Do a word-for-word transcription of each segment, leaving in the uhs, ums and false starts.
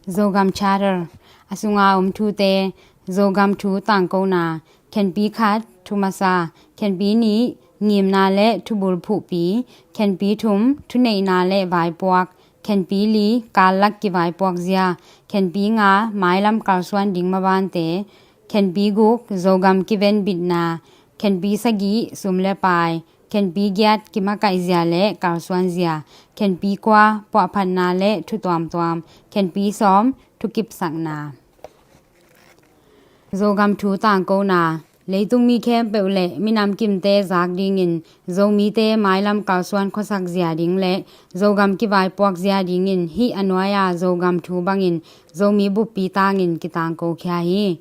Zogam Charter, a sunga om thute. Zogam thu tangkona. Khenpi khat, thu masa. Khenpi nih, ngimna le thubul phuhpi. Khenpi thum, thuneihna le vaipuak. Khenpi li, kallak kivaipuak zia. Khenpi nga, mailam kalsuan ding mabante. Khenpi guk, Zogam kivenbitna. Khenpi sagih, sum le pai. Khenpi giat, kimakaih zia le kalsuan zia. Khenpi kua, puahphatna le thu tuamtuam. Khenpi sawm, thukipsakna. Zogam thu tangkona. Leitung mi khempeuh le minam kimte zak dingin Zomite mailam kalsuan khuasak zia ding le Zogam kivaipuak zia dingin hih a nuai-a Zogam thu bangin Zomi buppi tangin kitangko khia hi.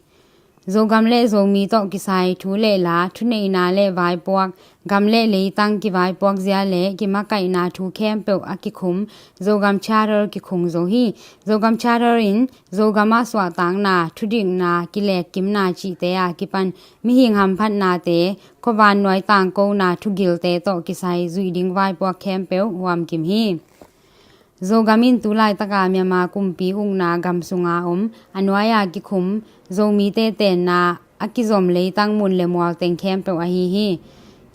Zogam le Zomi tawh kisai thu le la, thuneihna le vaipuak, gam le leitang kivaipuak zia le kimakaihna thu khempeuh a kikhum Zogam Charter kikhung zo hi. Zogam Charter in Zogam ah suahtakna, thudikna, kilekkimna cihte a kipan mihing hamphatnate, khuavannuai tangkona thugilte tawh kisai zuih ding vaipuak khempeuh huamkim hi. Zogam in tu laitaka Myanmar kumpi ukna gam sunga om a nuai-a kikhum Zomite tenna a kizom leitang mun le mual teng khempeuh ahi hi.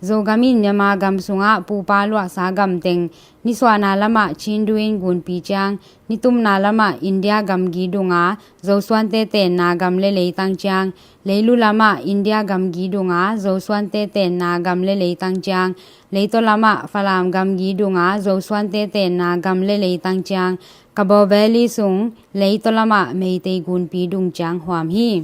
Zogam in Myanmar gam sungah pupa luahsa gam teng, nisuahna lamah Chindu in gunpi ciang, nitumna lamah India gamgi dunga Zosuante tenna gam le leitang ciang, leilu lamah India gamgi dunga Zosuante tenna gam le leitang ciang, leitaw lamah Falam gamgi dunga Zosuante tenna gam le leitang ciang, Kabaw Valley sung leitaw lamah Meitei gunpi dung ciang huam hi.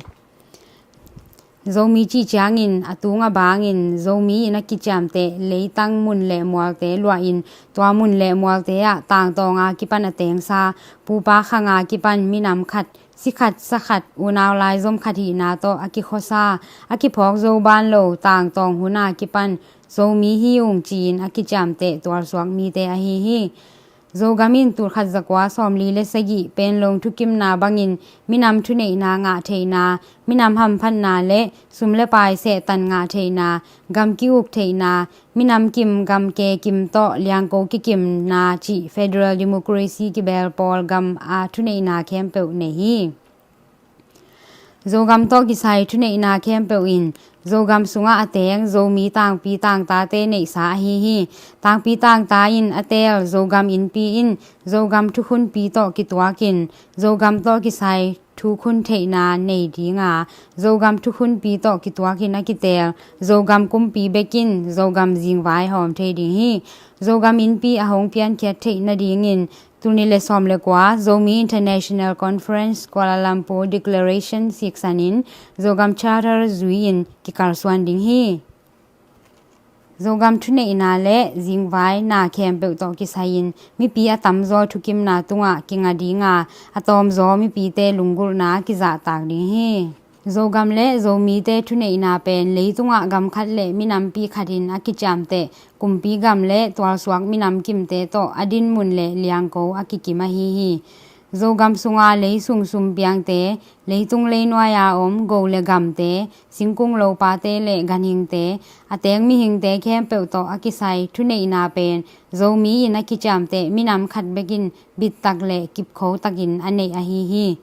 Zomi cih ciangin a tung a bangin Zomi in a kiciamteh leitang mun le mualte luahin tua mun le mualte ah tangtawnga kipan a tengsa, pupa khanga kipan minam khat, si khat, sa khat, unau laizom khat hihna tawh a kikhuasa, a kiphawk zo ban lo tangtawng huna kipan Zomi hi ung ci-in a kiciamteh tualsuak mite ahi hi. Zogam in tulkhat zakua sawmli le sagih Penlong thukimna bangin minam thuneihna ngah theihna, minam hamphatna le sum le pai sehtan ngah theihna, gam ki-uk theihna, minam kim gam ke kim tawh liangko kikimna cih federal democracy kibel pawl gam a thuneihna khempeuh nei hi. Zogam tawh kisai thuneihna khempeuh in Zogam sungah a teng Zomi tangpi tangtate neihsa ahi hi. Tangpi tangta in a teel Zogam Innpi in Zogam thukhunpi tawh kituakin Zogam tawh kisai thukhun theihna nei dinga, Zogam thukhunpi tawh kituakin a kiteel Zogam kumpi bekin Zogam zingvai hawm thei ding hi. Zogam Innpi a hong piankhiat theih nadingin tul nih le sawm le kua Zomi International Conference Kuala Lumpur Declaration siksanin Zogam Charter zui-in kikalsuan ding hi. Zogam thuneihna le zingvai na khempeuh tawh kisai-in mipi a tamzaw thukimna tungah kinga dinga, a tawmzaw mipite lunggulhna kizahtak ding hi. Zogam le Zomite thuneihna pen leitungah gam khat le minampi khatin a kiciamteh kumpi gam le tualsuak minam kimte tawh a dinmun le liangko a kikim ahi hi. Zogam sunga leisung sumpiangte, leitung leinuai-a om go le gamte, singkung lopate le ganhingte, a teng mihingte khempeuh tawh a kisai thuneihna pen Zomi in a kiciamteh minam khat bekin bittak le kipkhotakin a neih ahi hi.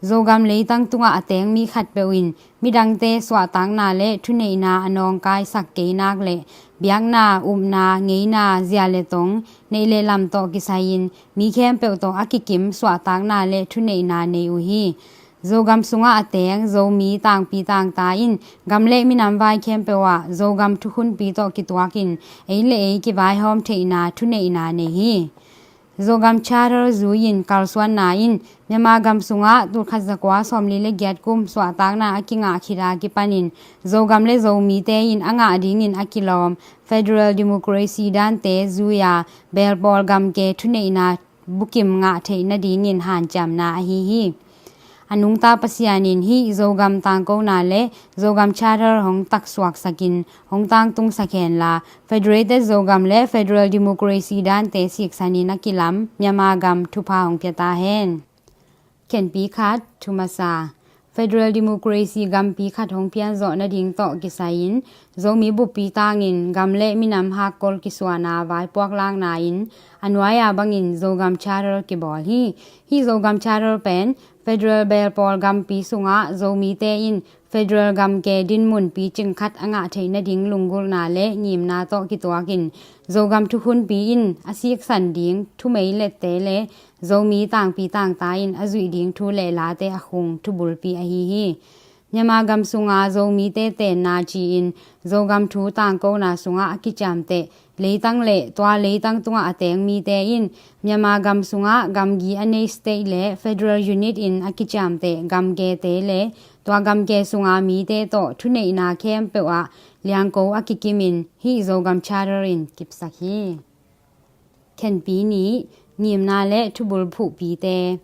Zogam leitang tungah a teng mi khatpeuh in midangte suahtakna le thuneihna a nawngkaisak kei nak le biakna, upna, ngeina, zia le tong, neih le lam tawh kisai-in mi khempeuh tawh a kikim suahtakna le thuneihna nei uh hi. Zogam sungah a teng Zomi tangpi tangta in gam le minam vai khempeuh ah Zogam thukhunpi tawh kituakin ei le ei kivaihawm theihna thuneihna nei hi. Zogam Charter zui-in kalsuanna in Myanmar gam sungah tulkhat zakua sawmli le giat kum suahtakna a kingah khit a kipanin Zogam le Zomite in a ngah dingin a kilawm federal democracy dante zui-a belpawl gamke thuneihna bukim ngah theih nadingin hanciamna ahi hi. A nungta Pasian in hih Zogam tangkona le Zogam Charter hong taksuaksakin hong tangtungsak henla, Federated Zogam le Federal Democracy dante siksanin a kilam Myanmar gam thupha hong pia ta hen. Khenpi khat, thu masa. Federal Democracy gampi khat hong pianzawh nading tawh kisai-in Zomi buppi tangin gam le minam hakkol kisuahna vaipuak lakna in a nuai-a bangin Zogam Charter kibawl hi. Hih Zogam Charter pen federal belpawl gampi sungah Zomite in federal gamke dinmun picing khat a ngah theih nading lunggulhna le ngimna tawh kituakin Zogam thukhunpi in a siksan ding thumeilette le Zomi tangpi tangta in a zuih ding thu le late a khung thubulpi ahi hi. Myanmar gam sunga Zomite tenna ci-in Zogam thu tangkona sungah a kiciamteh leitang le tua leitang tungah a teng mite in Myanmar gam sungah gamgi a nei state le federal unit in a kiciamteh gamkete le tua gamke sunga mite tawh thuneihna khempeuh ah liangko a kikimin hih Zogam Charter in kipsak hi. Khenpi nih, ngimna le thubul phuhpite.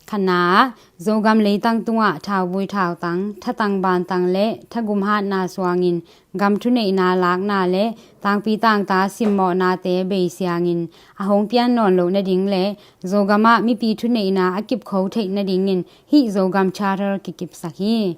Khatna ah, Zogam leitang tungah thauvui thautang, thatang bantang le thagum hatna suangin gam thuneihna lakna le tangpi tangta simmawhnate beisiangin a hong pian nawn loh nading le Zogam ah mipi thuneihna a kipkho theih nadingin hih Zogam Charter kikipsak hi.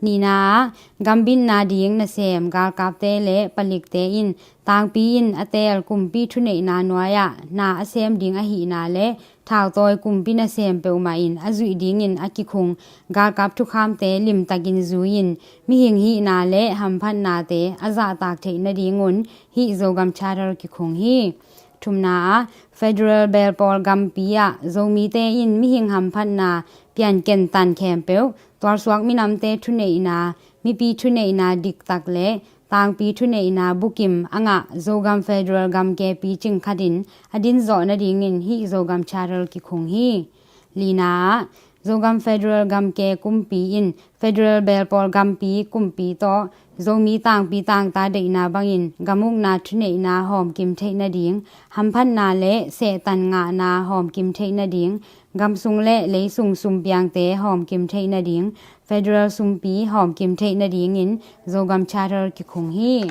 Nihna ah, gambitna ding nasem galkapte le palikte in tangpi in a teel kumpi thuneihna nuai-ah na a sem ding ahihna le thautawi kumpi nasem peuhmah in a zuih dingin a kikhung galkap thukhamte limtakin zui-in mihing hihna le hamphatnate a zahtak theih nadingun hih Zogam Charter kikhung hi. Thumna ah, federal belpawl gampi ah Zomite in mihing hamphatna pianken tan khempeuh tualsuak minamte thuneihna, mipi thuneihna diktak le tangpi thuneihna bukim a ngah Zogam federal gamke picing khatin a dinzawh nadingin hih Zogam Charter kikhung hi. Lina ah, Zogam federal gamke kumpi in federal belpawl gampi kumpi tawh Zomi tangpi tangta deihna bangin gamukna thuneihna hawmkim theih nading, hamphatna le sehtan ngahna hawmkim theih nading, gamsung le leisung sumpiangte hawmkim theih nading, federal sumpi hawmkim theih nadingin Zogam Charter kikhung hi.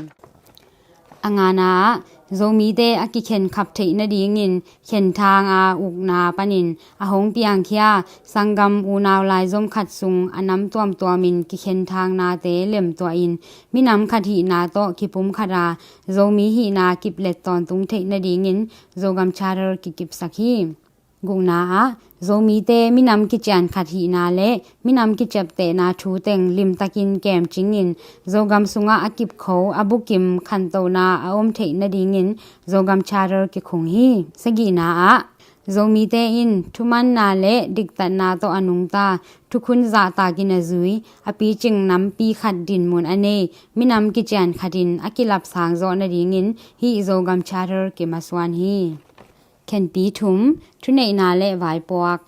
A ngana ah, Zomite a kikhenkhap theih nadingin khenthang a ukna panin a hong piangkhia sanggam unau laizom khat sung a nam tuamtuamin kikhenthang nate lemtuahin minam khat hihna tawh kipum khata Zomi hihna kiplet tawntung theih nadingin Zogam Charter kikipsak hi. Gukna ah, Zomite minam kician khat hihna le minam kiciaptehna thu teng limtakin kemcingin Zogam sungah a kipkho a bukim khantohna a om theih nadingin Zogam Charter kikhung hi. Sagihna ah, Zomite in thumanna le diktatna tawh a nungta thukhun zahtakin a zui a picing nampi khat dinmun a nei minam kician khatin a kilapsang zawh nadingin hih Zogam Charter kimasuan hi. Khenpi thum, thuneihna le vaipuak.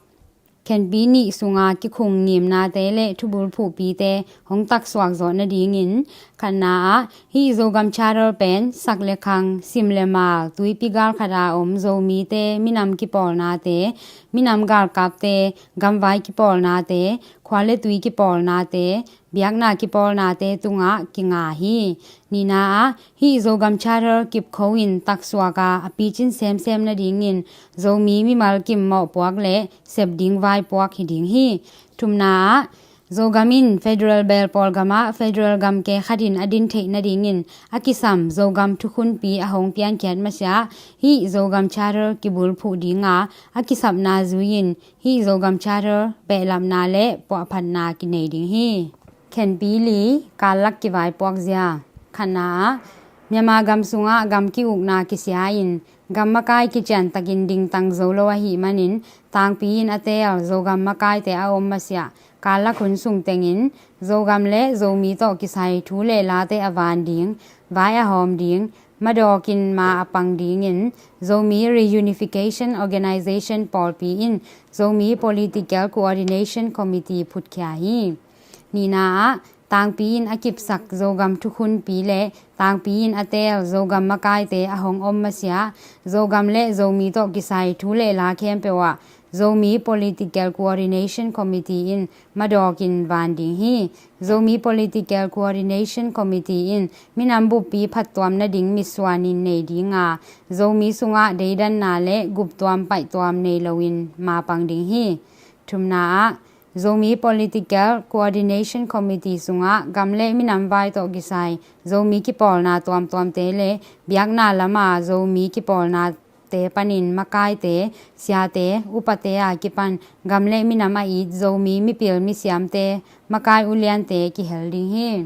Khenpi nih sunga kikhung ngimnate le thubul phuhpite hong taksuak zawh nadingin khatna ah hih Zogam Charter pen sak le khang, sim le mal, tuipi gal khata om Zomite minam kipawlnate, minam galkapte, gamvai kipawlnate, khua le tui kipawlnate, biakna kipawlnate tungah kinga hi. Nihna ah hih Zogam Charter kipkho in taksuak a a picin semsem nadingin Zomi mimal kim mawhpuak le sep ding vaipuak hi ding hi. Thumna ah Zogam in federal belpawl gamah federal gamke khatin a din theih nadingin a kisam Zogam thukhunpi a hong piankhiat masiah hih Zogam Charter kibulphuh dinga a kisapna zui-in hih Zogam Charter behlapna le puahphatna kinei ding hi. Khenpi li, kallak kivaipuak zia. Khatna ah Myanmar gam sungah gam ki-ukna kisia-in gam makai kiciantakin dingtang zo lo ahih manin tangpi in a teel Zogam makaite a om masiah kallak hun sung tengin Zogam le Zomi tawh kisai thu le late a van ding, vai a hawm ding, madawkin ma a pang dingin Zomi Reunification Organization pawlpi in Zomi Political Coordination Committee phutkhia hi. Nihna ah tangpi in a kipsak Zogam thukhunpi le tangpi in a teel Zogam makaite a hong om masiah Zogam le Zomi tawh kisai thu le la khempeuh ah Zomi Political Coordination Committee in madawkin van ding hi. Zomi Political Coordination Committee in minam buppi phattuam nading mitsuanin nei dinga Zomi sungah deidanna le guptuam paihtuam nei loin mapang ding hi. Thumna ah Zomi Political Coordination Committee sungah gam le minam vai tawh kisai Zomi kipawlna tuamtuamte le biakna lama Zomi kipawlnate panin makaite, siate, upate a kipan gam le minam a it Zomi mipil misiamte, makai uliante kihel ding hi.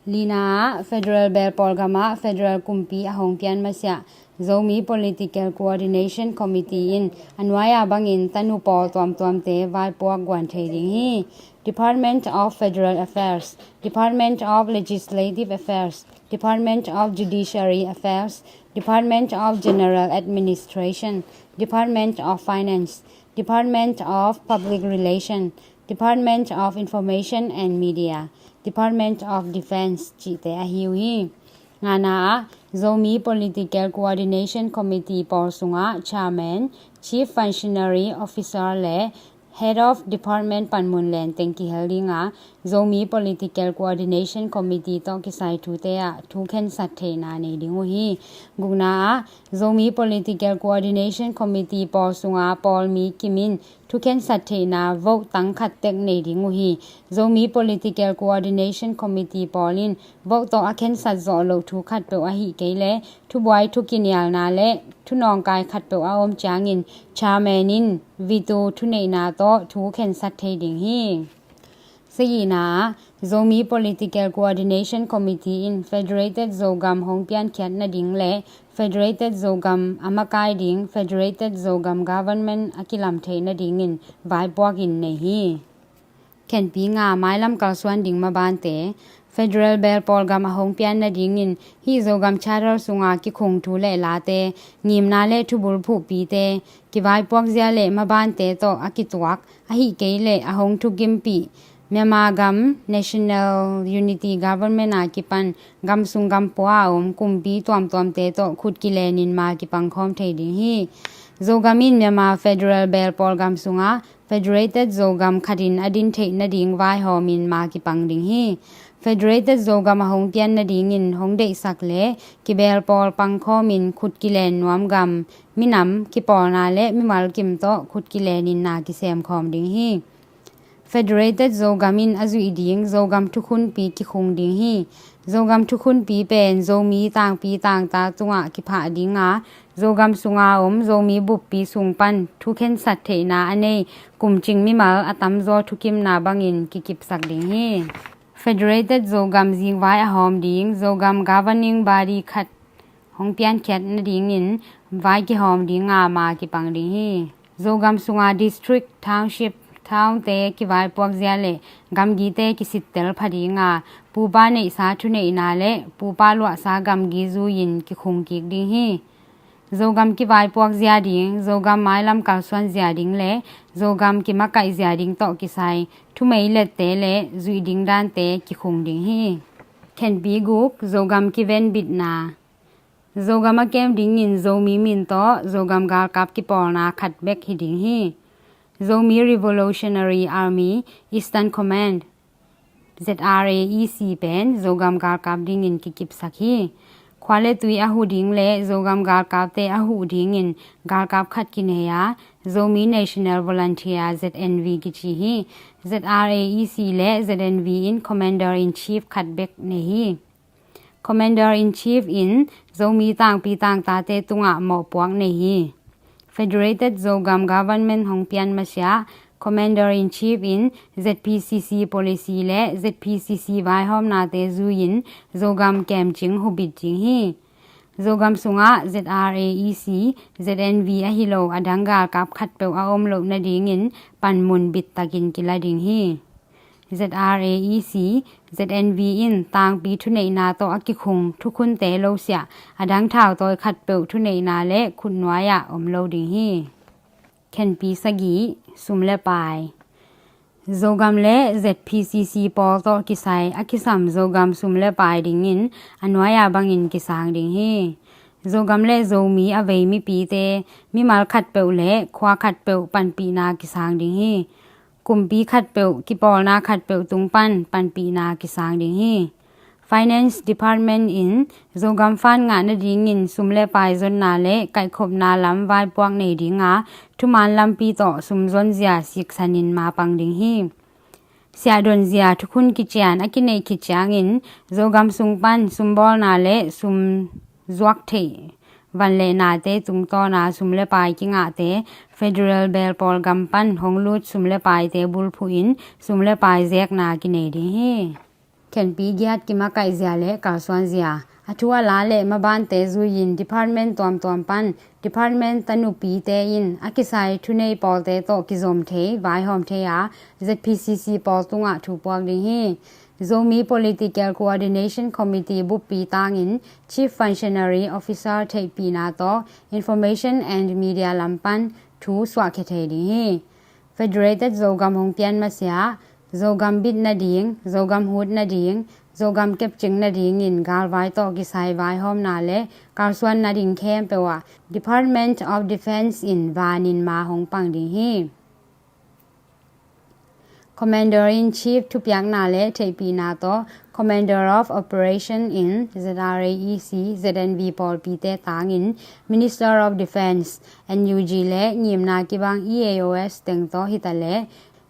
Lina ah, Federal Belpawl gamah Federal kumpi a hong pian masiah Zomi Political Coordination Committee in a nuai-a bangin tanu pawl tuamtuamte vaipuak guan thei ding hi. Department of Federal Affairs, Department of Legislative Affairs, Department of Judiciary Affairs, Department of General Administration, Department of Finance, Department of Public Relation, Department of Information and Media, Department of Defense cihte ahi uh hi. Ngana ah, Zomi Political Coordination Committee pawl sungah Chairman, Chief Functionary Officer le Head of Department panmun lenteng kihel dinga, Zomi Political Coordination Committee tawh kisai thute ah thu khensat theihna nei ding uh hi. Gukna ah, Zomi Political Coordination Committee pawl sunga pawlmi kimin thu khensat theihna vote tang khat tek nei ding uh hi. Zomi Political Coordination Committee pawl in vote tawh a khensat zawh loh thu khatpeuh ahih kei le thubuai thukinialna le thunawngkai khatpeuh a om ciangin chairman in veto thuneihna tawh thu khensat thei ding hi. Sagihna ah, Zomi Political Coordination Committee in Federated Zogam hong piankhiat nading le Federated Zogam a makai ding Federated Zogam Government a kilam theih nadingin vaipuak in nei hi. Khenpi nga, mailam kalsuan ding mabante. Federal Belpawl gam a hong pian nadingin hih Zogam Charter sunga kikhung thu le late, ngimna le thubul phuhpite, kivaipuak zia le mabante tawh a kituak, ahih kei le a hong thukimpih Myanmar gam National Unity Government a kipan gam sung gam pua a om kumpi tuamtuamte tawh khut kilenin ma kipangkhawm thei ding hi. Zogam in Myanmar Federal Belpawl gam sunga Federated Zogam khatin a din theih nading vaihawmin ma kipang ding hi. Federated Zogam a hong pian nadingin hong deihsak le kibelpawl pangkhawmin khut kilen nuam gam, minam, kipawlna le mimal kim tawh khut kilenin na kisemkhawm ding hi. Federated Zogam in a zuih ding Zogam thukhunpi kikhung ding hi. Zogam thukhunpi pen Zomi tangpi tangta tungah kiphah dinga, Zogam sunga om Zomi buppi sung pan thu khensat theihna a nei kumcing mimal a tamzaw thukimna bangin kikipsak ding hi. Federated Zogam zingvai a hawm ding Zogam Governing Body khat hong piankhiat nadingin vai kihawm dinga ma kipang ding hi. Zogam sunga district, township, townte kivaipuak zia le gamgite kisittel pha dinga, pupa neihsa thuneihna le pupa luahsa gamgi zui-in kikhung kik ding hi. Zogam kivaipuak zia ding, Zogam mailam kalsuan zia ding le Zogam kimakaih zia ding tawh kisai thumei lette le zuih ding dante kikhung ding hi. Khenpi guk, Zogam kivenbitna. Zogam a kem dingin Zomi min tawh Zogam galkap kipawlna khat bek hi ding hi. Zomi Revolutionary Army Eastern Command, Z R A E C pen Zogam galkap dingin kikipsak hi. Khua le tui a huh ding le Zogam galkapte a huh dingin galkap khat kinei a, Zomi National Volunteer, Z N V kici hi. Z R A E C le Z N V in Commander in Chief khat bek nei hi. Commander in Chief in Zomi tangpi tangtate tungah mawhpuak nei hi. Federated Zogam Government hong pian masiah Commander in Chief in Z P C C policy le Z P C C vaihawmnate zui-in Zogam kemcing hubit ding hi. Zogam sungah Z R A E C, Z N V ahi lo a dang galkap khatpeuh a om loh nadingin panmun bittakin kila ding hi. Z R A E C, Z N V in tangpi thuneihna tawh a kikhung thukhunte lo siah a dang thautawi khatpeuh thuneihna le khutnuai-ah om lo ding hi. Khenpi sagih, sum le pai. Zogam le Z P C C pawl tawh kisai a kisam Zogam sum le pai dingin a nuai-a bangin kisang ding hi. Zogam le Zomi a vei mipite, mimal khatpeuh le khua khatpeuh panpihna kisang ding hi. Kumpi khatpeuh, kipawlna khatpeuh tung pan panpihna kisang ding hi. Finance Department in Zogam fund ngah nadingin sum le pai zonna le kaihkhopna lam vaipuak nei dinga thuman lampi tawh sum zonzia siksanin mapang ding hi. Siahdonzia thukhun kician a kineih khit ciangin Zogam sung pan sumbawlna le sum zuak theih van le nate tungtawna sum le pai kingahte federal belpawl gam pan hong lut sum le paite bulphuhin sum le pai zekna kinei ding hi. Khenpi giat kimakaihzia le kalsuanzia a thu a la le mabante zuiin department tuamtuam pan department tanupite in a kisai thunei pawlte tawh kizom thei vaihawm thei a Z P C C pawl tungah thu puak ding hi. Zomi Political Coordination Committee buppi tangin Chief Functionary Officer theihpihna tawh Information and Media lam pan thu suahkhia thei ding hi. Federated Zogam hong pian masiah Zogam bit nading, Zogam hut nading, Zogam kepcing nadingin galvai tawh kisai vaihawmna le kalsuan nading khempeuh ah Department of Defence in vanin ma hong pang ding hi. Commander in Chief thupiakna le theihpihna tawh Commander of Operation in Z R A E C, Z N V pawlpite tangin Minister of Defence, N U G le ngimna kibang E A O S teng tawh hitaleh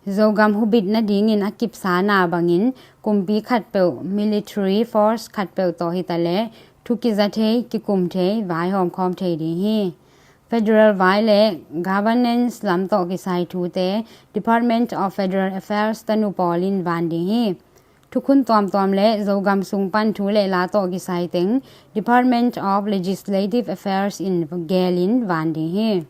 Zogam hubit nadingin a kipsana bangin kumpi khatpeuh, military force khatpeuh tawh hitaleh thu kiza thei, kikum thei, vaihawm khawm thei ding hi. Federal vai le governance lam tawh kisai thute Department of Federal Affairs tanu pawlin van ding hi. Thukhun tuamtuam le Zogam sung pan thu le la tawh kisai teng Department of Legislative Affairs in gelin van ding hi.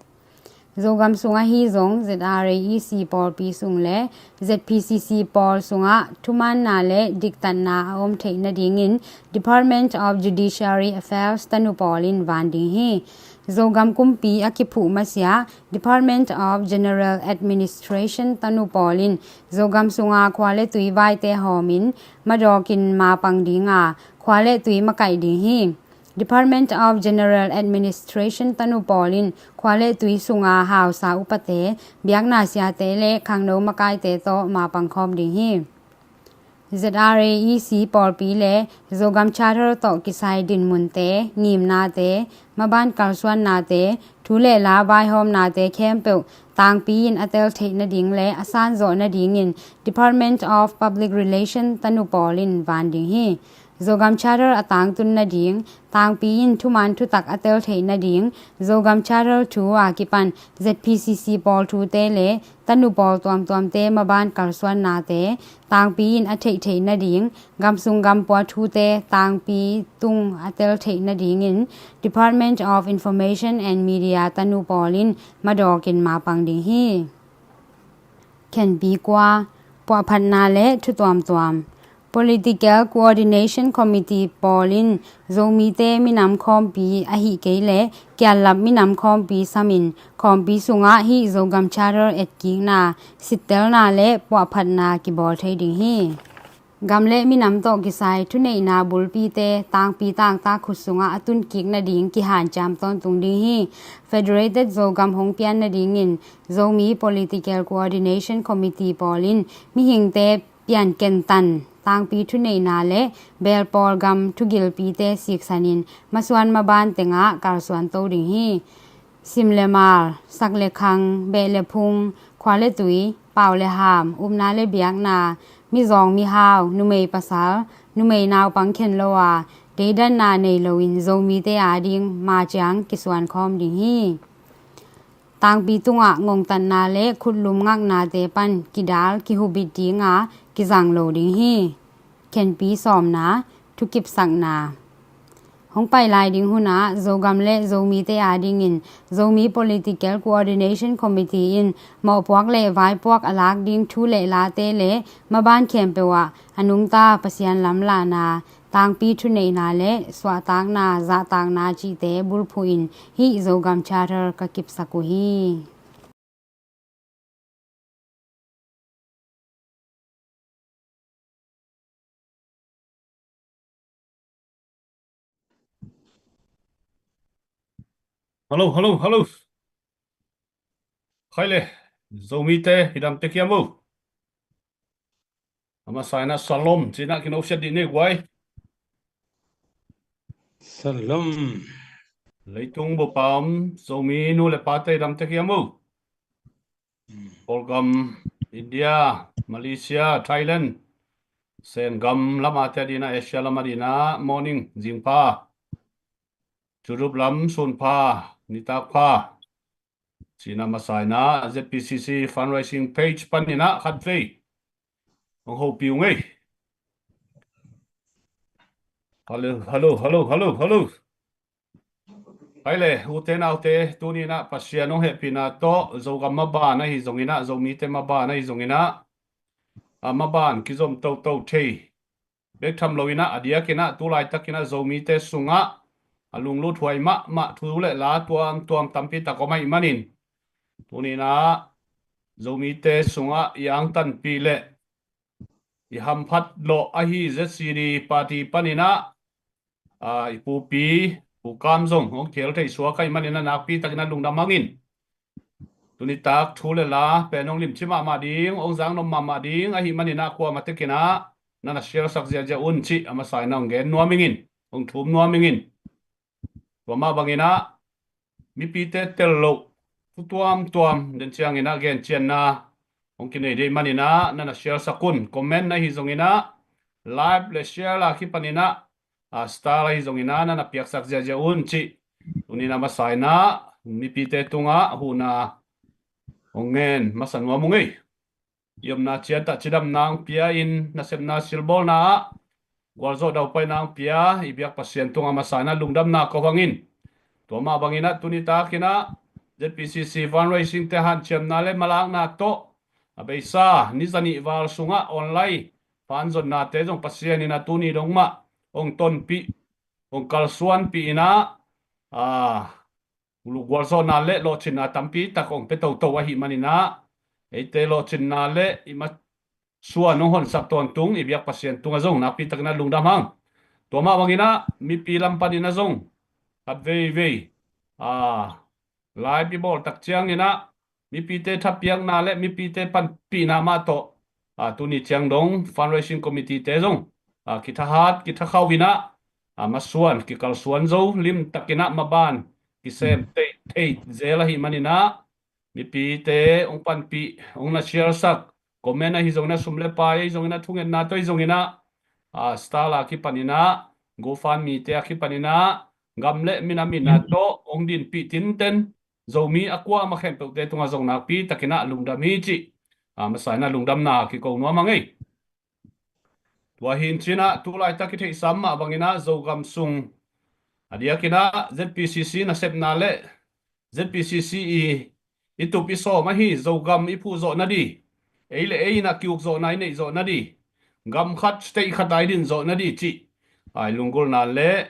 Zogam sung ahi zong Z R A E C pawlpi sung le Z P C C pawl sungah thumaanna le diktatna a om theih nadingin Department of Judiciary Affairs tanu pawlin van ding hi. Zogam kumpi a kiphuh masiah Department of General Administration tanu pawlin Zogam sunga khua le tui vaite hawmin madawkin mapang dinga khua le tui makaih ding hi. Department of General Administration tanu pawlin khua le tui sunga hausa upate, biakna siate le khangno makaite tawh mapang khawm ding hi. Z R A E C pawlpi le Zogam Charter tawh kisai dinmunte, ngimnate, maban kalsuannate, thu le la vaihawmnate khempeuh tangpi in a tel theih nading le a sanzawh nadingin Department of Public Relation tanu pawlin van ding hi. Zogam Charter a tangtun nading, tangpi in thuman thutak a tel theih nading, Zogam Charter thu a kipan Z P C C pawl thute le tanu pawl tuamtuamte maban kalsuannate tangpi in a theih theih nading, gamsung gampua thute tangpi tung a tel theih nadingin Department of Information and Media tanu pawlin madawkin mapang ding hi. Khenpi kua, puahphatna le thu tuamtuam. Political Coordination Committee pawlin Zomite minam khawmpi ahi kei le kiallap minam khawmpi samin khawmpi sungah hih Zogam Charter etkikna, sittelna le puahphatna kibawl thei ding hi. Gam le minam tawh kisai thuneihna bulpite tangpi tangtak khut sungah a tunkik nading kihanciam tawntung ding hi. Federated Zogam hong pian nadingin Zomi Political Coordination Committee pawlin mihingte piankentan tangpi thuneihna le belpawl gam thugilpite siksanin masuan maban tengah kalsuan to ding hi. Sim le mal, sak le khang, beh le phung, khua le tui, pau le ham, upna le biakna, mizawng mihau, numei pasal, numei naupang khen lo a, deidanna nei loin Zomite ading maciang kisuan khawm ding hi. Tangpi tungah ngongtatna le khutlum ngaknate pan kidal kihubit dinga kizang lo ding hi. Khenpi sawmna, thukipsakna. Hong pai lai ding hunah Zogam le Zomite adingin Zomi Political Coordination Committee in mawhpuak le vaipuak a lak ding thu le late le maban khempeuh ah a nungta Pasian lamlahna, tangpi thuneihna le suahtakna, zahtakna cihte bulphuhin hih Zogam Charter ka kipsak uh hi. Hello, hello, hello. Khai le, Zomite, hidamte kiam uh. Ama saina salom, cina kino siat di ne guai. Salam. Leitung bup a om Zomi nu le pate dam tek hiam uh? Kawlgam, India, Malaysia, Thailand, Sengam lam a te dina, Asia lam a dina, morning, zingpha. Turup lam, sunpha, nitakpha. Cina masa ina, Z P C C fundraising page panina khatvei hong hopih ung ei. Hello, hello, hello, hello, hello. Hai le, ute naute, tuni ina Pasian hong hehpihna tawh, Zogam maban ahi zongina, Zomite maban ahi zongina, a maban kizom toto thei bek tham lo ina, a diak ina, tu laitak ina Zomite sungah a lunglut huai mahmah thu le la tuamtuam tampi tak om ahih manin, tuni ina Zomite sungah i angtanpih le i hamphat lawh ahi Z C D party panina, a, i pupi, Pu Kam zong hong khel thei suak ahih manina nakpi takina lungdam hang in. Tuni tak thu le la pen hong limci mahmah ding, hong zangnom mahmah ding ahih manina kuamah tekina na na share sak ziahziah un cih a masa ina hong gen nuam ing in, hong thum nuam ing in. Tua mah bangina mipite tel loh thu tuamtuam den ciangina gencianna hong kinei dei manina na na share sak un. Comment ahi zongina, like le share la kipanina, a, star ahi zongina na na piaksak ziahziah un cih tuni ina masa ina mipite tungah huhna hong ngen masa nuam ung ei. I omna ciat ah cidamna hong pia in, nasepna silbawlna ah gualzawh daupaina hong pia i biak Pasian tungah masa ina lungdamna ko hang in. Tua mah bangina tuni takina Z P C C fundraising te hanciamna le malakna tawh a beisa ni zanih val sungah online pan zonnate zong Pasian ina tuni dong mah hong tonpih, hong kalsuanpih ina, a, gualzawhna le lawhcinna tampi tak hong pia toto ahih manina, eite lawhcinna le i masuan hong honsak tawntung i biak Pasian tungah zong nakpi takina lungdam hang. Tua mah bangina mipi lam panina zong khat veivei, a, live i bawl tak ciangina mipite thapiakna le mipite panpihna mah tawh, a, tuni ciang dong fundraising committee te zong, a, kithahat kithakhauh ina, a, masuan kikalsuan zo limtakina maban kisem thei, thei zel ahih manina mipite hong panpih, hong na share sak, comment ahi zongina, sum le pai ahi zongina, thungetna tawh ahi zongina, a, star la kipanina, GoFundMe te a kipanina, gam le minam itna tawh hong dinpih tinten Zomi a kuamah khempeuhte tungah zong nakpi takina lungdam hi cih, a, masa ina lungdamna kiko nuam hang ei. Tua hi in cina tu laitak i theihsa mah bangina Zogam sung a diakina Z P C C nasepna le Z P C C i, i tup i sawm ahi Zogam i phuh zawh nadi, ei le ei ina ki-uk zawhna i neih zawh nadi, gam khat state khat a i din zawh nadi cih, a, i lunggulhna le,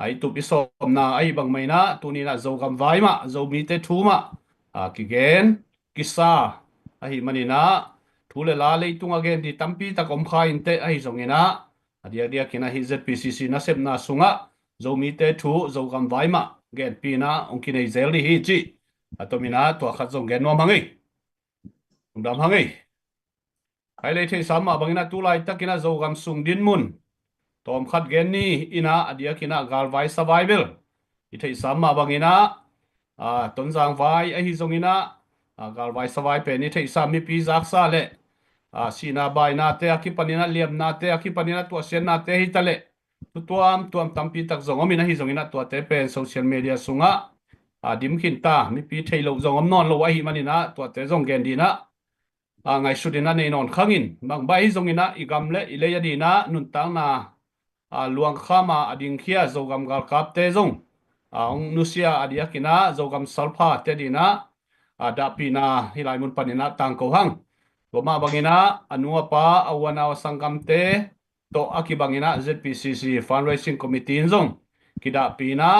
a, i tup i sawmna ahi bangmah ina tuni ina Zogam vai mah, Zomite thu mah, a, kigen kisa ahih manina thu le la leitung a gen di tampi tak om kha inteh ahi zongina, a diakdiak ina hih Z P C C nasepna sungah Zomite thu Zogam vai mah genpih ina hong kinei zel di hi cih a tom ina tua khat zong gen nuam hang ei. Lungdam hang ei. Hai le i theihsa mah bangina tu laitakina Zogam sung dinmun tawm khat gen ni ina, a diakina galvai savai bel i theihsa mah bangina, a, Tonzang vai ahi zongina, a, galvai savai pen i theihsa mipi zaksa le, a, sihna bainate a kipanina, liamnate a kipanina, tuahsiatnate hi ta le, thu tuamtuam tampi tak zong om ina, hi zongina tuate pen social media sungah, a, dim khin ta, mipi thei loh zong om nawn lo ahih manina tuate zong gen dina, a, ngaihsut ina nei nawn khang in, bangbang hi zongina i gam le i lei a dina nuntakna, a, luangkhama a dingkhia Zogam galkapte zong, a, hong nusia a diakina Zogam salphate dina, a, dahpihna hih lai mun panina tangko hang. Tua mah bangina a nu a pa, a u a nau, a sanggamte tawh a kibangina Z P C C fundraising committee in zong kidahpihna,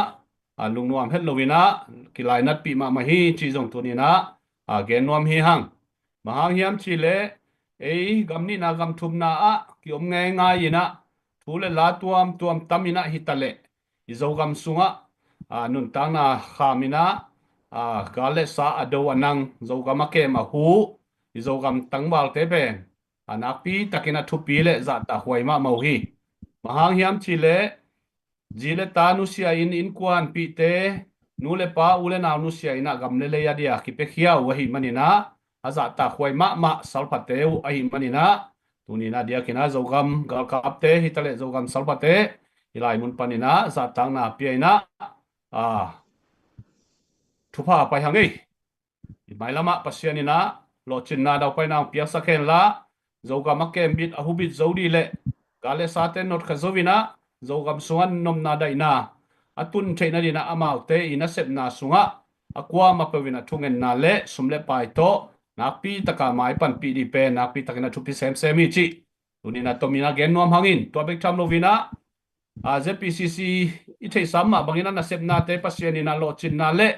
a, lungnuam het loina kilainatpih mahmah hi cih zong tunina, a, gen nuam hi hang. Bang hang hiam cih leh ei gam nihna gam thumna ah kiom ngeingai ina thu le la tuamtuam tam ina hi ta leh i Zogam sungah, a, nuntakna kham ina, a, gal le sa a do a nang, Zogam a kem a hu i Zogam tangvalte pen, a, nakpi takin a thupi le zahtak huai mahmah uh hi. Bang hang hiam cih leh zi le ta nusia in innkuanpihte, nu le pa u le nau nusia in ah gam le lei a dia kipiakhia uh ahih manin ah, a zahtakhuai mahmah salphate uh ahih manin ah, tuni in ah diakin ah Zogam galkapte hi taleh Zogam salphate, hih lai mun panin ah zahtakna pia in ah, a, thupha pai hang ei. I mailamah Pasian in ah lawhcinna daupaina hong piaksak hen la, Zogam a kembit a hubit zo dih leh, gal le sate notkha zo in ah, Zogam sungah nopna daihna a tun theih nadin ah amaute i nasepna sungah a kuamah peuh in ah thungetna le sum le pai tawh nakpi taka mai panpih dih pen nakpi takin ah thupi semsem hi cih tuni in ah tomin ah gen nuam hangin, tua bek tham loin ah, a, Z P C C i theihsa mah bangin ah nasepnate Pasian in ah lawhcinna le,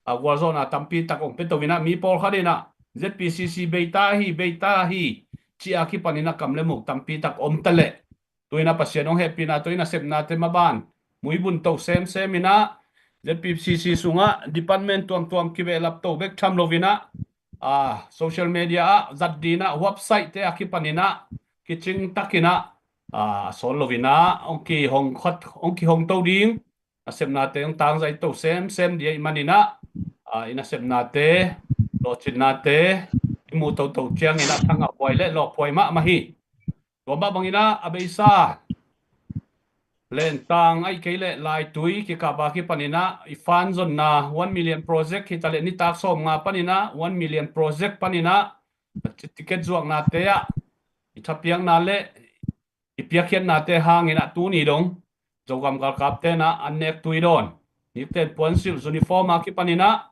a, gualzawhna tampi tak hong pia to in ah mi pawlkhat in ah Z P C C beita hi, beita hi, ci-a kipan in ah kam le muk tampi tak om ta leh, tu in ah Pasian hong hehpihna tawh i nasepnate maban muibun to semsem in ah, Z P C C sungah department tuamtuam kibehlap to bek tham loin ah, a, social media ah zat dih in ah website te a kipan in ah kicing takin ah, a, a sawl loin ah hong kihong khat, hong kihong to ding, nasepnate hong tangzai to semsem dih ahih manin ah, a, i nasepnate, lawhcinnate i muh toto ciangin ah thangahhuai le lawhphuai mahmah hi. Tua mah bangin ah a beisa Lentang ahih kei leh Laitui kikap a kipan in ah i fan zonna one million project hi taleh nitak sawmnga panin ah one million project panin ah ticket zuaknate ah i thapiakna le i piakkhiatnate hangin ah tuni dong Zogam galkapte in ah an nek tui dawn, nikten puansilh uniform a kipan in ah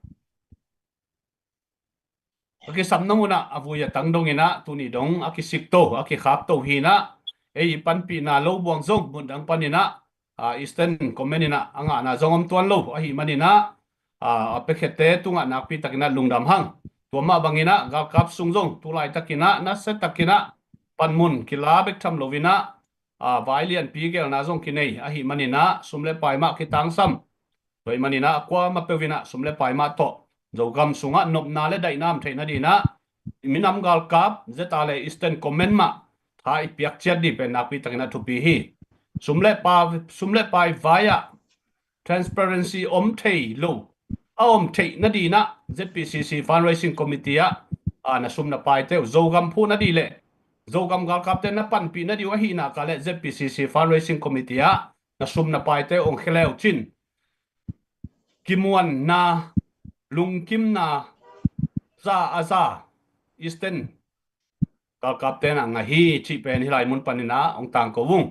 a kisapna munah a vui a tang dongin ah tuni dong a kisikto, a kikhakto hi in ah, ei i panpihna lo buang zong mun dang panin ah, a, Eastern Command in ah a ngahna zong om tuan lo ahih manin ah, a, a piakhiatte tungah nakpi takin ah lungdam hang. Tua mah bangin ah galkap sung zong tu laitakin ah nasia takin ah panmun kila bek tham loin ah, a, vai lianpi gelna zong kinei ahih manin ah sum le pai mah kitangsam. Tua ahih manin ah a kuamah peuh in ah sum le pai mah tawh Zogam sungah nopna le daihna om theih nadin ah minam galkap, zeta le Eastern Command mah tha i piak ciat dih pen nakpi takin ah thupi hi. Sum le pa, sum le pai vai ah transparency om thei lo a om theih nadin ah Z P C C Fundraising Committee ah, a, na sum na paite uh Zogam phuh nadih leh Zogam galkapte na panpih nadih uh ahih nak leh Z P C C Fundraising Committee ah na sum na paite uh hong khia le uh cin kimuanna, lungkimna za a za Eastern galkapte in ah ngah hi cih pen hih lai mun panin ah hong tangko ung.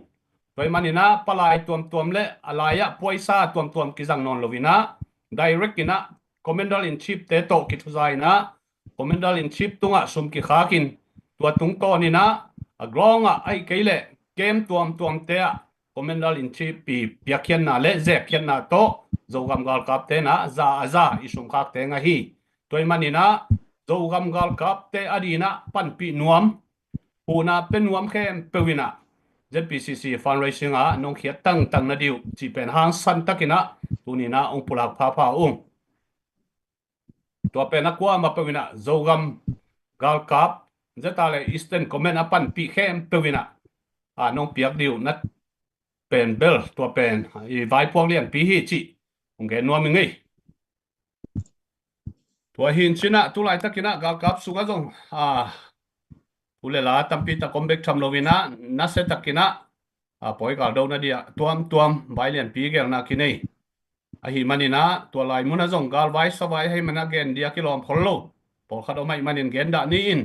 Tua ahih manin ah palai tuamtuam le a lai ah puaisa tuamtuam kizang nawn loin ah direct in ah Commander in Chief te tawh kithuza in ah Commander in Chief tungah sum kikhakin tua tungtawn in ah a ground ah ahih kei leh camp tuamtuamte ah Commander in Chief i piakkhiatna le zekkhiatna tawh Zogam galkapte in ah za a za i sumkhakte ngah hi. Tua ahih manin ah Zogam galkapte adin ah panpih nuam, huhna pia nuam khempeuh in ah Z P C C fundraising ah nong khiat tangtang nadih uh cih pen hangsan takin ah tuni in ah hong pulak phapha ung. Tua pen a kuamah peuh in ah Zogam galkap, zeta le Eastern Command a panpih khempeuh in ah, a, nong piak dih uh na pen bel tua pen i vaipuak lianpi hi cih hong gen nuam ing ei. Tua hi in cin ah tu laitakin ah galkap sungah zong, a, thu le la tampi tak om bek tham loin ah nasia takin ah, a, pawi gal do nadih ah tuamtuam vai lianpi gelna kinei. Ahih manin ah tua lai mun ah zong galvai savai ahih manin ah gen dih a kilawm khol lo. Pawlkhat om ahih manin gen dah ni in,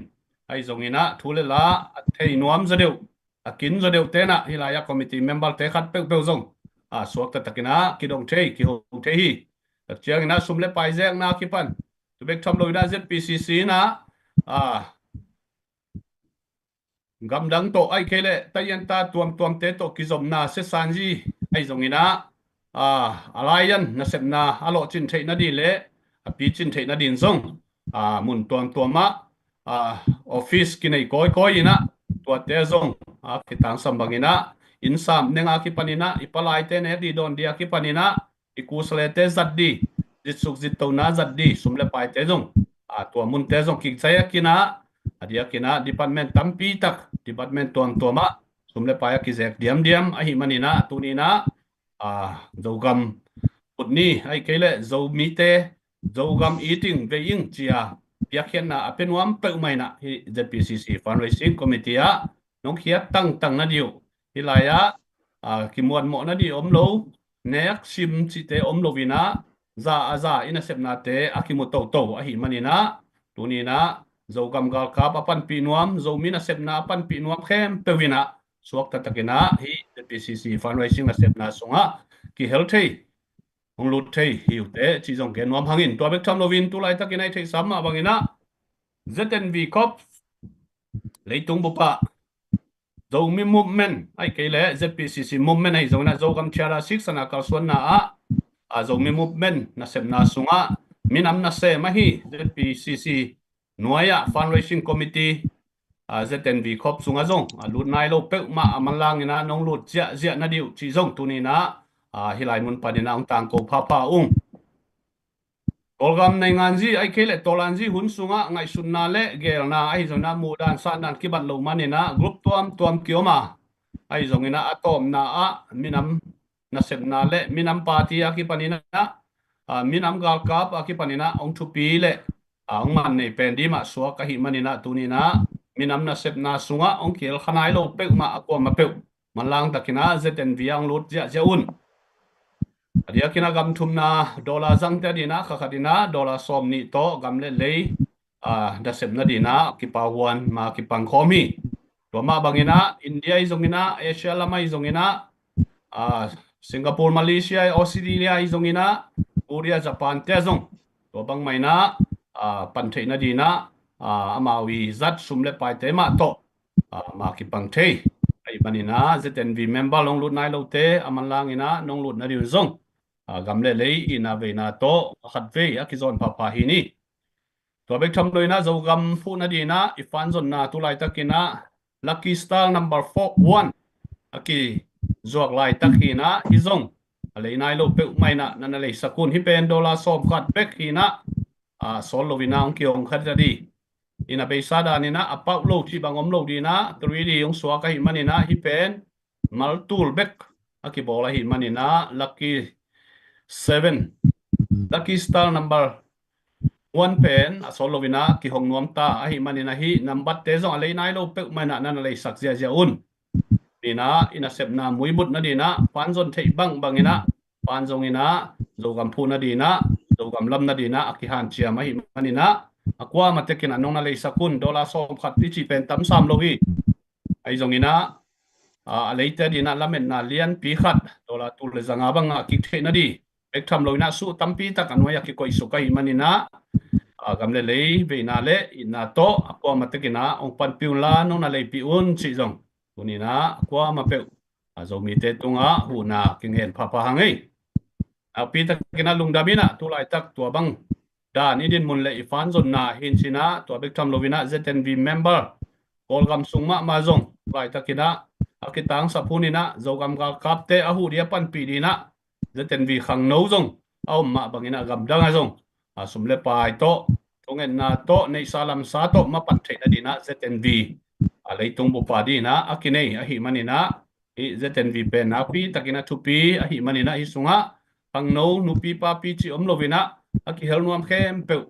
ahi zongin ah thu le la a thei nuam zaw deuh, a kin zaw deuhte in ah hih lai ah committee member te khat peuhpeuh zong, a, suakta takin ah kidong thei, kiho thei hi. Tak ciangin ah sum le pai zekna kipan tu bek tham loin ah Z P C C in ah, a, gamdang tawh ahih kei leh taianta tuamtuamte tawh kizopna siasanzi ahi zongin ah, a, a lai-an nasepna a lawhcin theih nadin le a picin theih nadin zong, a, mun tuamtuam ah, a, office kinei kawikawi in ah tuate zong, a, kitangsam bangin ah innsam neng a kipan in ah i palaite nek dih dawn dih a kipan in ah i kusalete zat dih, zitsuk zittona zat dih sum le paite zong, a, tua munte zong kikzai a kin ah, a diakin ah department tampi tak, department tuamtuam ah sum le pai a kizek diamdiam ahih manin ah tuni in ah a, Zogam phut ni, ahih kei leh Zomite Zogam it ing, vei ing ci-a piakkhiatna a pia nuam peuhmah in ah, hih Z P C C Fundraising Committee ah nong khiat tangtang nading uh, hih lai-ah, a, kimuanmawh nading om lo, nek sim cihte om lo in ah, za a za i nasepnate a kimu toto ahih manin ah, tuni in ah Zogam galkap a panpih nuam, Zomi nasepna a panpih nuam khempeuh in ah suakta takin ah hih Z P C C Fundraising nasepna sungah kihel thei, hong lut thei hi uh teh cih zong gen nuam hang ing. Tua bek tham loin tu laitakin ah i theihsa mah bangin ah Z N V Corps leitung bup ah Zomi Movement ahih kei leh Z P C C Movement ahi zongin ah, Zogam Charter Six-na kalsuanna ah, a, Zomi Movement nasepna sungah minam nasem ahi Z P C C nuai-ah Fundraising Committee, a, Z N V Corps sungah zong a lut nai lo peuhmah a manlang in ah nong lut ziahziah nading uh cih zong tuni in ah, a, hih lai mun panin ah hong tangko phapha ung. Kawlgam nainganzi ahih kei leh tawlanzi hun sungah ngaihsutna le geelna ahi zongin ah muhdan sandan kibat lo manin ah group tuamtuam kiom a, ahi zongin ah a tawpna ah minam nasepna le minam party a kipanin ah, a, minam galkap a kipanin ah hong thupi le, a, hong man nei pen ding mah suak ahih manin ah tuni in ah minam nasepna sungah hong kihel kha nai lo peuhmah a kuamah peuh manlang takin ah Z N V ah hong lut ziahziah un. A diakin ah gam thumna dollar zangte ading ah kha khat in ah dollar sawm nih tawh gam le lei, a, nasepna ding ah kipahhuan ma kipang khawm hi. Tua mah bangin ah India ahi zongin ah, Asia lam ahi zongin ah, a, Singapore, Malaysia, Australia ahi zongin ah, Korea, Japan te zong tua bangmah in ah, a, pan theih nading ah, a, amau i zat sum le paite mah tawh, a, ma kipang thei ahih manin ah Z N V member hong lut nai lote a manlang in ah nong lut nading un zong, a, gam le lei itna veina tawh a khatvei a kizawn phapha hi ni. Tua bek tham loin ah Zogam phuh nading ah i fanzonna tu laitakin ah Lucky Star number four one a kizuak laitak hi in ah, hih zong a lei nai lo peuhmah in ah na na leisak un. Hih pen dollar sawm khat bek hi in ah, a, sawl lo in ah hong kihong kha ding. In ah beisa dan in ah a pauh lo cih bang om lo ding ah three D hong suak ahih manin ah hih pen mal tul bek a kibawl ahih manin ah Lucky Seven, Lucky Star number one pen a sawl lo in ah kihong nuam ta ahih manin ah hih number te zong a lei nai lo peuhmah in ah na na leisak ziahziah un. Ding ah i nasepna muibut nading ah fanzon theih bangbang in ah fanzon in ah Zogam phuh nading ah, Zogam lam nading ah a kihanciam ahih manin ah a kuamah tek in ah nong na leisak un. Dollar sawm khat i cih pen tam sam lo hi. Ahi zongin ah, a, a leite ading ah lametna lianpi khat dollar tul le zanga bang ngah kik theih nading bek tham loin ah suh tampi tak a nuai-ah kikoihsuk ahih manin ah, a, gam le lei veina le itna tawh a kuamah tek in ah hong panpih un la, nong na leipih un cih zong tuni in ah a kuamah peuh, a, Zomite tungah huhna kingen phapha hang ei. Nakpi takin ah lungdam in ah tu laitak tua bang dan i dinmun le i fanzonna hi in cin ah, tua bek tham loin ah Z N V member Kawlgam sung mahmah zong tu laitakin ah a kitangsap hun in ah Zogam galkapte a huh ding a panpih ding ah Z N V khangno zong a om mah bangin ah gamdang ah zong, a, sum le pai tawh, thungetna tawh, neihsa lamsa tawh mapan theih nading ah Z N V, a, leitung bup a ding ah a kinei ahih manin ah hih Z N V pen nakpi takin ah thupi ahih manin ah hih sungah khangno nupi papi cih om loin ah a kihel nuam khempeuh,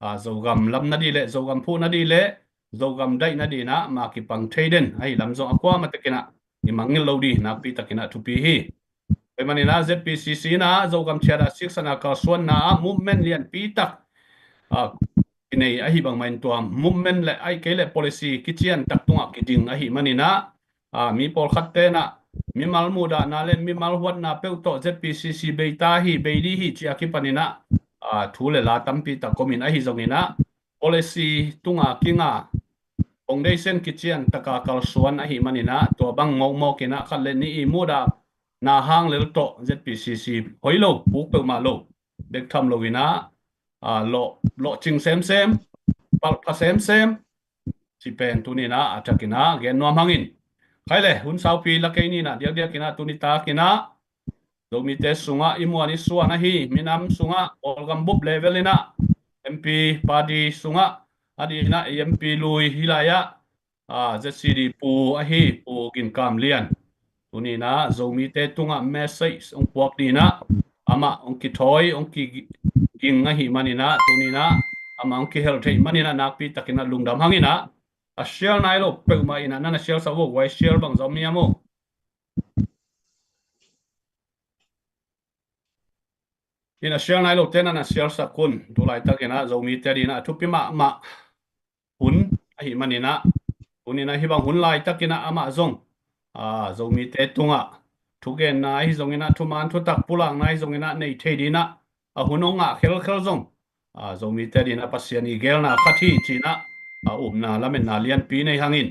a, Zogam lam nading le Zogam phuh nading le Zogam daih nading ah ma kipang thei den ahih lam zong a kuamah takin ah i mangngilh lo ding nakpi takin ah thupi hi. Tua ahih manin ah Z P C C in ah Zogam Charter Six-na kalsuanna ah movement lianpi tak, a, kinei ahih bangmah in tua movement le ahih kei le policy kician tak tungah kiding ahih manin ah, a, mi pawlkhatte in ah mimal muhdahna le mimal huatna peuh tawh Z P C C bei ta hi, bei ding hi cih a kipanin ah, a, thu le la tampi tak om in ahi zongin ah policy tunga kinga foundation kician taka kalsuan ahih manin ah tua bang mawkmawk in ah khat le nih i muhdahna hang lel tawh Z P C C hoih lo, puk peuhmah lo, bek tham loin ah, a, lawh, lawhcing semsem, palhpha semsem cih pen tuni in ah a thakin ah gen nuam hang in. Khai le hun saupi la kei ni in ah diakdiakin ah tuni takin ah Zomite sungah i muan i suan ahi minam sungah Kawlgam bup level in ah M P party sungah a ding ah M P lui hih lai-ah, a, Z C D pu ahi Pu Gin Kam Lian, Tuni-in ah Zomite tungah message hong puak dingin ah amah hong kithawi, hong kiging ahih manin ah, tuni-in ah amah hong kihel theih manin ah nakpi takin ah lungdam hangin ah, a share nai lo peuhmah in ah na na share sak uh, guai, share bang zom hiam uh? In a share nai lote na na share sak un. Tu laitakin ah Zomite adingin ah a thupi mahmah hun ahih manin ah, hun in ah hih bang hun laitakin ah amah zong, aa, Zomite tungah thugenna ahi zongin ah, thuman thutak pulakna ahi zongin ah nei thei dingin ah a hun hong ngah khelkhel zong, aa, Zomite adingin ah Pasian i geelna khat hi ci-in ah, aa, upna lametna lianpi nei hangin,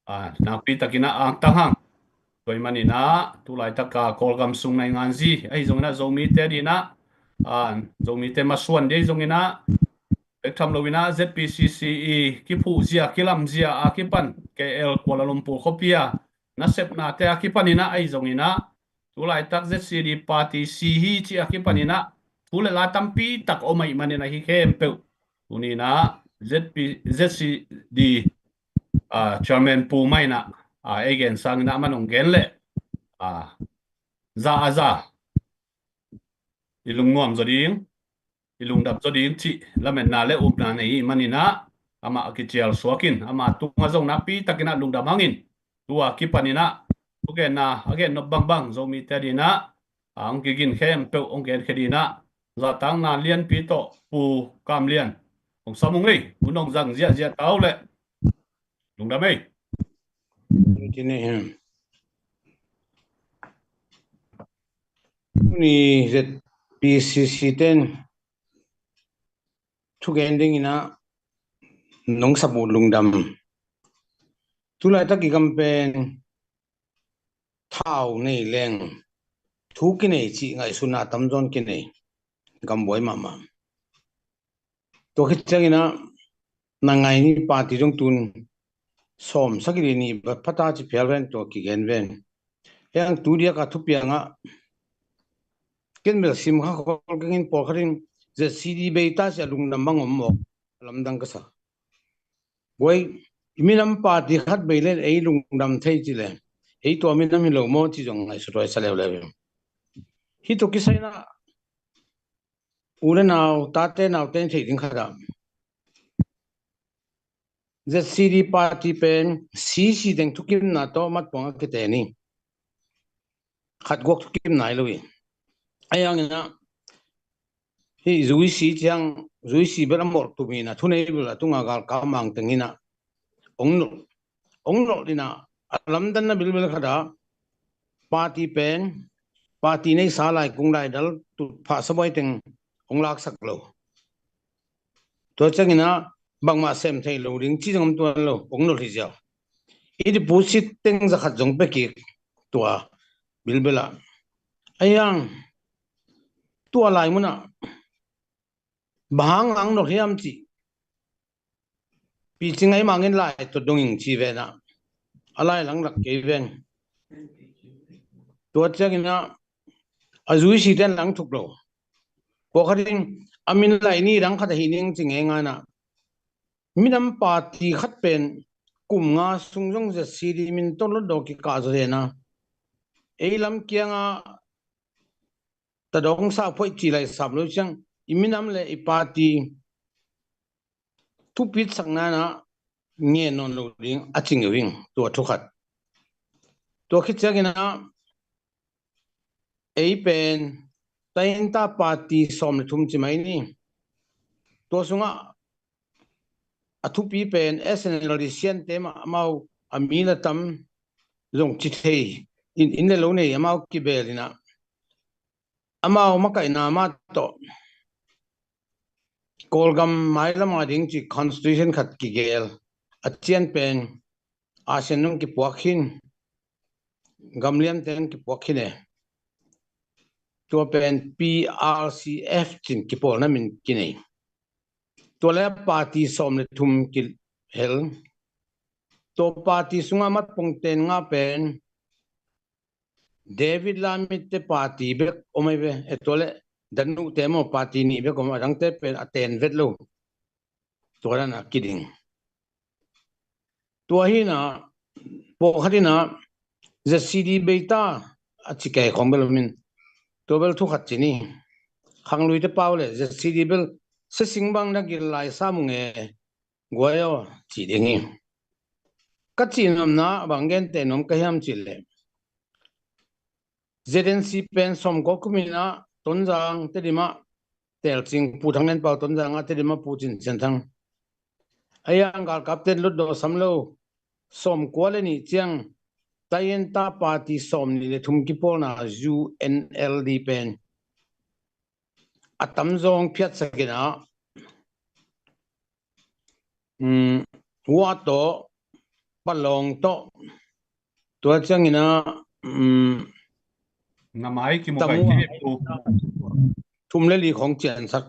aa, nakpi takin ah angtang hang. Tua ahih manin ah tu laitak a Kawlgam sung nainganzi ahi zongin ah Zomite adingin ah, aa, Zomite masuan ding ahi zongin ah, bek tham loin ah Z P C C i kiphuhzia, kilamzia a kipan K L Kuala Lumpur khuapi a nasepnate a kipanin ah ahi zongin ah, tu laitak Z C D party si hi cih a kipanin ah thu le la tampi tak om ahih manin ah hih khempeuh tuni-in ah Z P, Z C D, aa, chairman Pu mah in ah, aa, ei gen sangin ah aman hong gen leh, aa, za a za i lungnuam zaw ding, i lungdam zaw ding cih lametna le upna nei ahih manin ah, amah a kicial suak in, amah tungah zong nakpi takin ah lungdam hangin, tua kipanin ah thugenna a gen nop bangbang Zomite adingin ah, a hong kigin khempeuh hong genkhia dingin ah zahtakna lianpi tawh Pu Kam Lian hong sam ung ei, hun hong zang ziahziah ta uh leh. Lungdam ei. Tuni Z P C C ten thugen dingin ah nong sam uh lungdam. Tu laitak i gam pen thau nei leng thu kinei cih ngaihsutna tamzaw in kinei, gambuai mahmah. Tua khit ciangin ah na ngai ni party zong tun sawm sagih le nih bek pha ta ci phial ven, tua kigen ven. Hih ang tu diak a thupiang ah ken bel sim kha khol keng in, pawlkhat in Z C D bei ta ci a lungdam bang om mawk, lamdang ka sa. Guai, i minam party khat bei le ei lungdam thei ci le ei tua minam hi lo maw ci zong ngaihsut huai sa leuleu. Hih tua kisai in ah u le nau, tate naute in theih ding khat ah Z C D party pen C C teng thukimna tawh matpuang a kiten hi. Khat guak thukim nai lo hi. Ahi hangin ah hih zuisi ciang, zuisi bel a mawlh tum hi in ah, thunei bel a tunga galkap mangteng hi in ah, ong nolh, ong nolh in ah, a lamdanna bilbel khat ah party pen, party neisa laikung laidal tutphah sabuai teng ong laksak lo. Tua ciangin ah bangmah sem thei lo ding ci zong om tuan lo, ong nolh hi ziau. I deposit teng zakhat zong pia kik tua bilbel ah. Ahi hang tua lai mun ah bang hang ang nolh hiam cih picing ai mangin lai tua dong ing ci ven ah, a lai lang lak kei ven. Tua ciangin ah a zuisi ten lang thuk lo. Pawlkhat in a min lai ni dang khat ahi ning ci ngeingai in ah, minam party khat pen kum nga sung zong Z C D min tawh lotdaw kikah zaw zen a, ei lam kiangah tadawng sahphoih ci lai sap lo ciang i minam le i party thupitsakna in ah ngen nawn lo ding a ci ngeu ing, tua thu khat. Tua khit ciangin ah ei pen tainta party sawm le thum ci mai ni. Tua sungah a thupi pen S N L D siante mah, amau a mi la tam zong ci thei in, inn le lo nei amau kibel in ah, amau makaihna mah tawh Kawlgam mailam a ding ci constitution khat kigel, a cian pen ASEAN nung kipuak khin, gamliamte nung kipuak khin e. Tua pen P R C F cin kipawlna min kinei. Tua le party sawm le thum kihel. Tua party sungah matpongten nga pen David Lamit te party bek om ai ve. E, tua le Danute maw, party nih bek om, a dangte pen a ten vet lo. Tua dan a kiding. Tua hi in ah, pawlkhat in ah ZCD bei ta a ci kei khong bel om in, tua bel thu khat ci ni. Khangluite pau le ZCD bel sesing bang na gil lai sa mung e, guai aw ci ding hi. Ka cih nopna bang gente nuam ka hiam cih leh, ZNC pen sawmkua kum in ah Tonzang Tedim ah telcing, Pu Thang Lian Pau Tonzang ah, Tedim ah Pu Cin Sian Thang. A yang galkapte lutdawh sam lo, sawmkua le nih ciang Tayinta Party sawmnih le thum kipawlna UNLD pen a tamzawng phiatsak in ah, um, Wa tawh, Palawng tawh, tua ciangin ah, um, na mai kimu kai thei pu. Thum le li khong ciansak.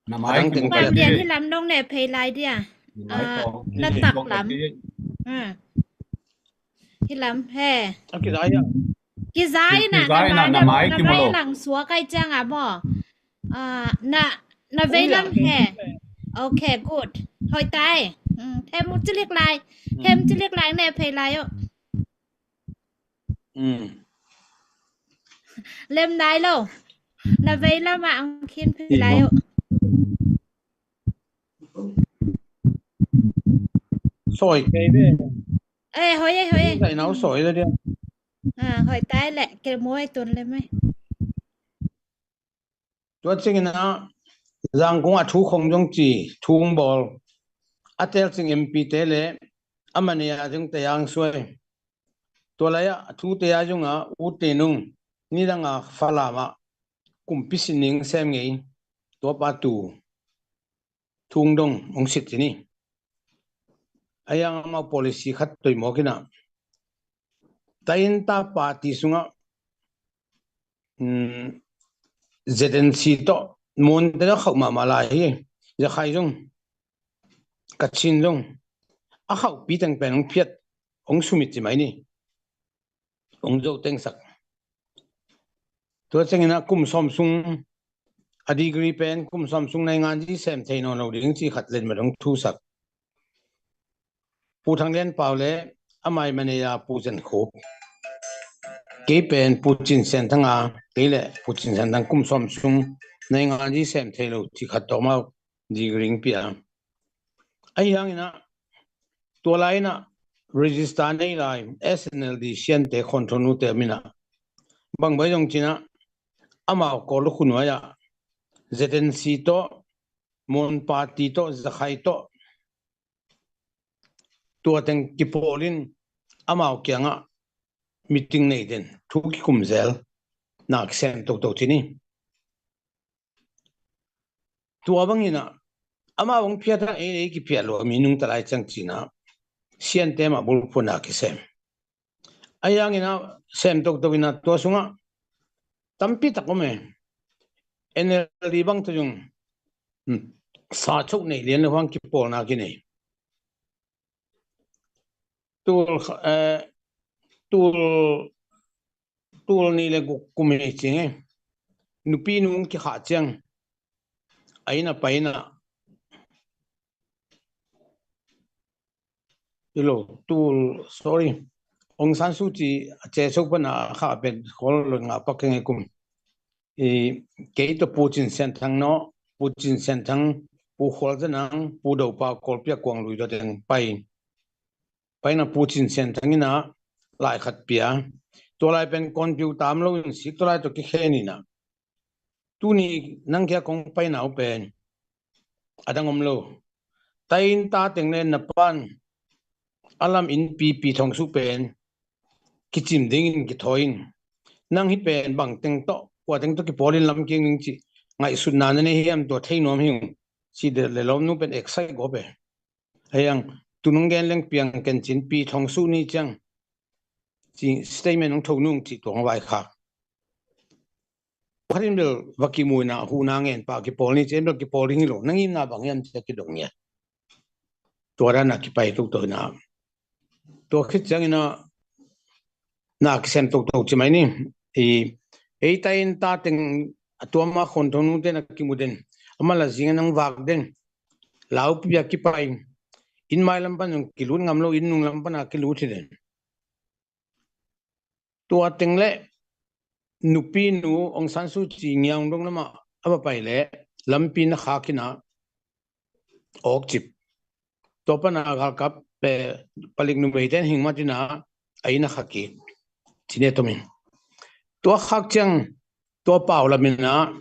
Na mai kimu kai thei. Hih lam dong ne phei lai dia. Na mai khong na tak lam. Hih lam he. Kizai na, na mai lang suak ai ciang a maw. Na, na vei lam he. Okay, good. Hoih tai. Hem cilik lai. Hem cilik lai ne phei lai uh. Lem nai lo. Na vei lam ah ang khin phei lai uh. Soi kei be. Eh, hoih, eh, hoih. Dai nau soi le dia. Ah, hoih tai le, ke muai tun le mai. Tua ciangin ah, Zangkong a thu khong zong ci, thu bawl. A telcing MP te le, a manei a zong te ang suai. Tua lai ah, a thu te a zong a, u te nung, nidang a Falam ah, kumpi sining sem ngei, tua pa tu. Thung dong hong sit ci ni. A yang amau policy khat tawh i mawk in ah, Tayinta Party sungah, um, ZNC tawh Mon te a khauh mahmah lai hi. Zakhai zong, Kachin zong, a khauhpi teng pen hong phiat, hong sumit ci mai ni. Hong zo tengsak. Tua ciangin ah kum sawm sung, a degree pen kum sawm sung naingan zi sem thei nawn lo ding ci khat len ma dong thusak. Pu Thang Lian Pau le amai manei a Pu Zen Khup. Kei pen Pu Cin Sian Thang a, kei le Pu Cin Sian Thang kum sawm sung naingan zi sem thei lo ci khat tawh mau degree pia. Ahi hangin ah, tua lai in ah register nei lai, SNLD Siante Khuantho Nute min ah, bang bai zong cin ah, amau Kawl lukhu nuai ah, ZNC tawh, Mon Party tawh, Zakhai tawh, tua teng kipawl in amau kiangah meeting nei den, thu kikum zel, na kisem toto ci ni. Tua bangin ah, amau hong phiat a, ei, ei kiphiat lo, mi nungta lai ciang cin ah, Siante mah bulphuhna kisem. Ahi hangin ah, sem toktok in ah, tua sungah tampi tak om e. NLD bang tawh zong, hmm, sa chok nei lian lo hang kipawlna kinei. Tul, eh, tul, tul nih le guk kum hi cing e. Nupi nung kikhah ciang, a inn a pai in ah, ilo, tul, sorry, Aung San Suu Kyi a ceso pan a khah pen kol lo nga pak keng e kum. I, kei tawh Pu Cin Sian Thang nawh, Pu Cin Sian Thang, Pu Khual Za Nang, Pu Do Pa Kawl Pia Kuang Lui tawh teng pai. Pai in ah Pu Cin Sian Thang in ah lai khat pia. Tua lai pen computer om lo in sik, tua lai tawh kikhen in ah, tuni nang kia kong paina uh pen a dang om lo. Tayinta teng le na pan a lam in pipi thong su pen kicim dingin kithawi in. Nang hih pen bang teng tawh, kua teng tawh kipawl in lam kiang ding cih ngaihsutna na nei hiam, tua thei nuam hi ung. Ci de le lawmnu pen excite gawp e. Hei ang, tu nung gen leng piang ken cin pi thong su ni ciang, ci statement hong tho nung ci tuang vai khak. Pharin bel va kimu in ah huhna ngen pah kipawl ni ci, en bel kipawl ding hi lo, na ngimna bang hiam ci a kidong ngiat. Tua dan a kipai toktok in ah, tua khit ciangin ah na kisem toktok ci mai ni. I, ei Tayinta teng a tuam a Khuantho Nute na kimu den, a ma la zing a nang vak den. Laupi a kipai, inn mai lam pan zong kilut ngam lo, inn nung lam pan a kilut hi den. Tua teng le nupinu Aung San Suu Kyi ngiang dong lamah a va pai le lampi na khak in a awkcip. Tua pan a galkap palik numeite in hing mat in a inn ah khak hi ci ne tom in. Tua khak ciang tua pau lam in a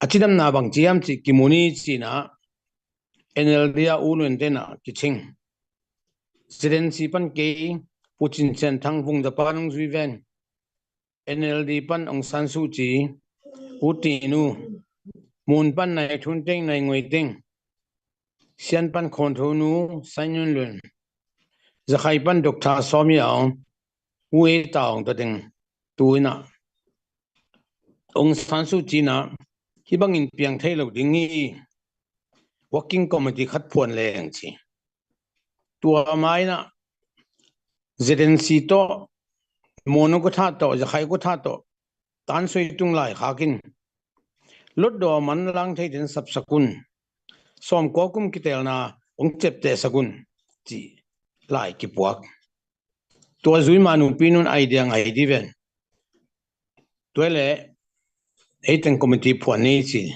a cidamna bang ci hiam cih kimu ni ci in a N L D a U Lun te in a kicing. Z N C pan kei Pu Cin Sian Thang Vung Zapa nung zui ven. N L D pan Aung San Suu Kyi, U Tin U, Mun pan Nai Thun Teng, Nai Ngoi Teng, Sian pan Khawn Tho Nu, San Yun Lun, Zakhai pan Doctor Sawm Yaw, U E Taung ta teng tu in a Aung San Suu Kyi in a hih bangin piang thei lo ding hi, working committee khat phuan leng ci. Tua ma in a Z N C tawh, Mon ukatha tawh, Zakhai ukatha tawh, Tan Sui Tung lai khak in, Hlutdaw man lang thei ten sapsak un, sawmkua kum kitelna hong ciaptehsak un ci lai kipuak. Tua zui ma nupinun idea ngai di ven. Tua le ei teng committee phuan ni ci.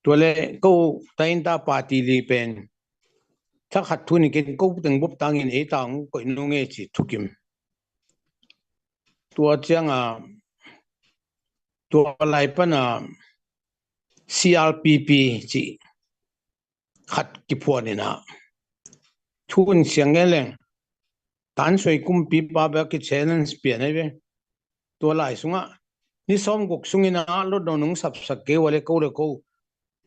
Tua le ko ta in ta party li pen thakhat thu ni ken ko teng bop tangin ei ta hong koih nung e ci thukim. Tua ciang a tua lai pan a C R P P ci khat kiphuan in a thu in siang ngen leng Tan Sui kumpipa bek ki challenge pian ahi ve. Tua lai sungah ni sawm guk sungin a Hlutdaw nung sapsak kei ua le ko le ko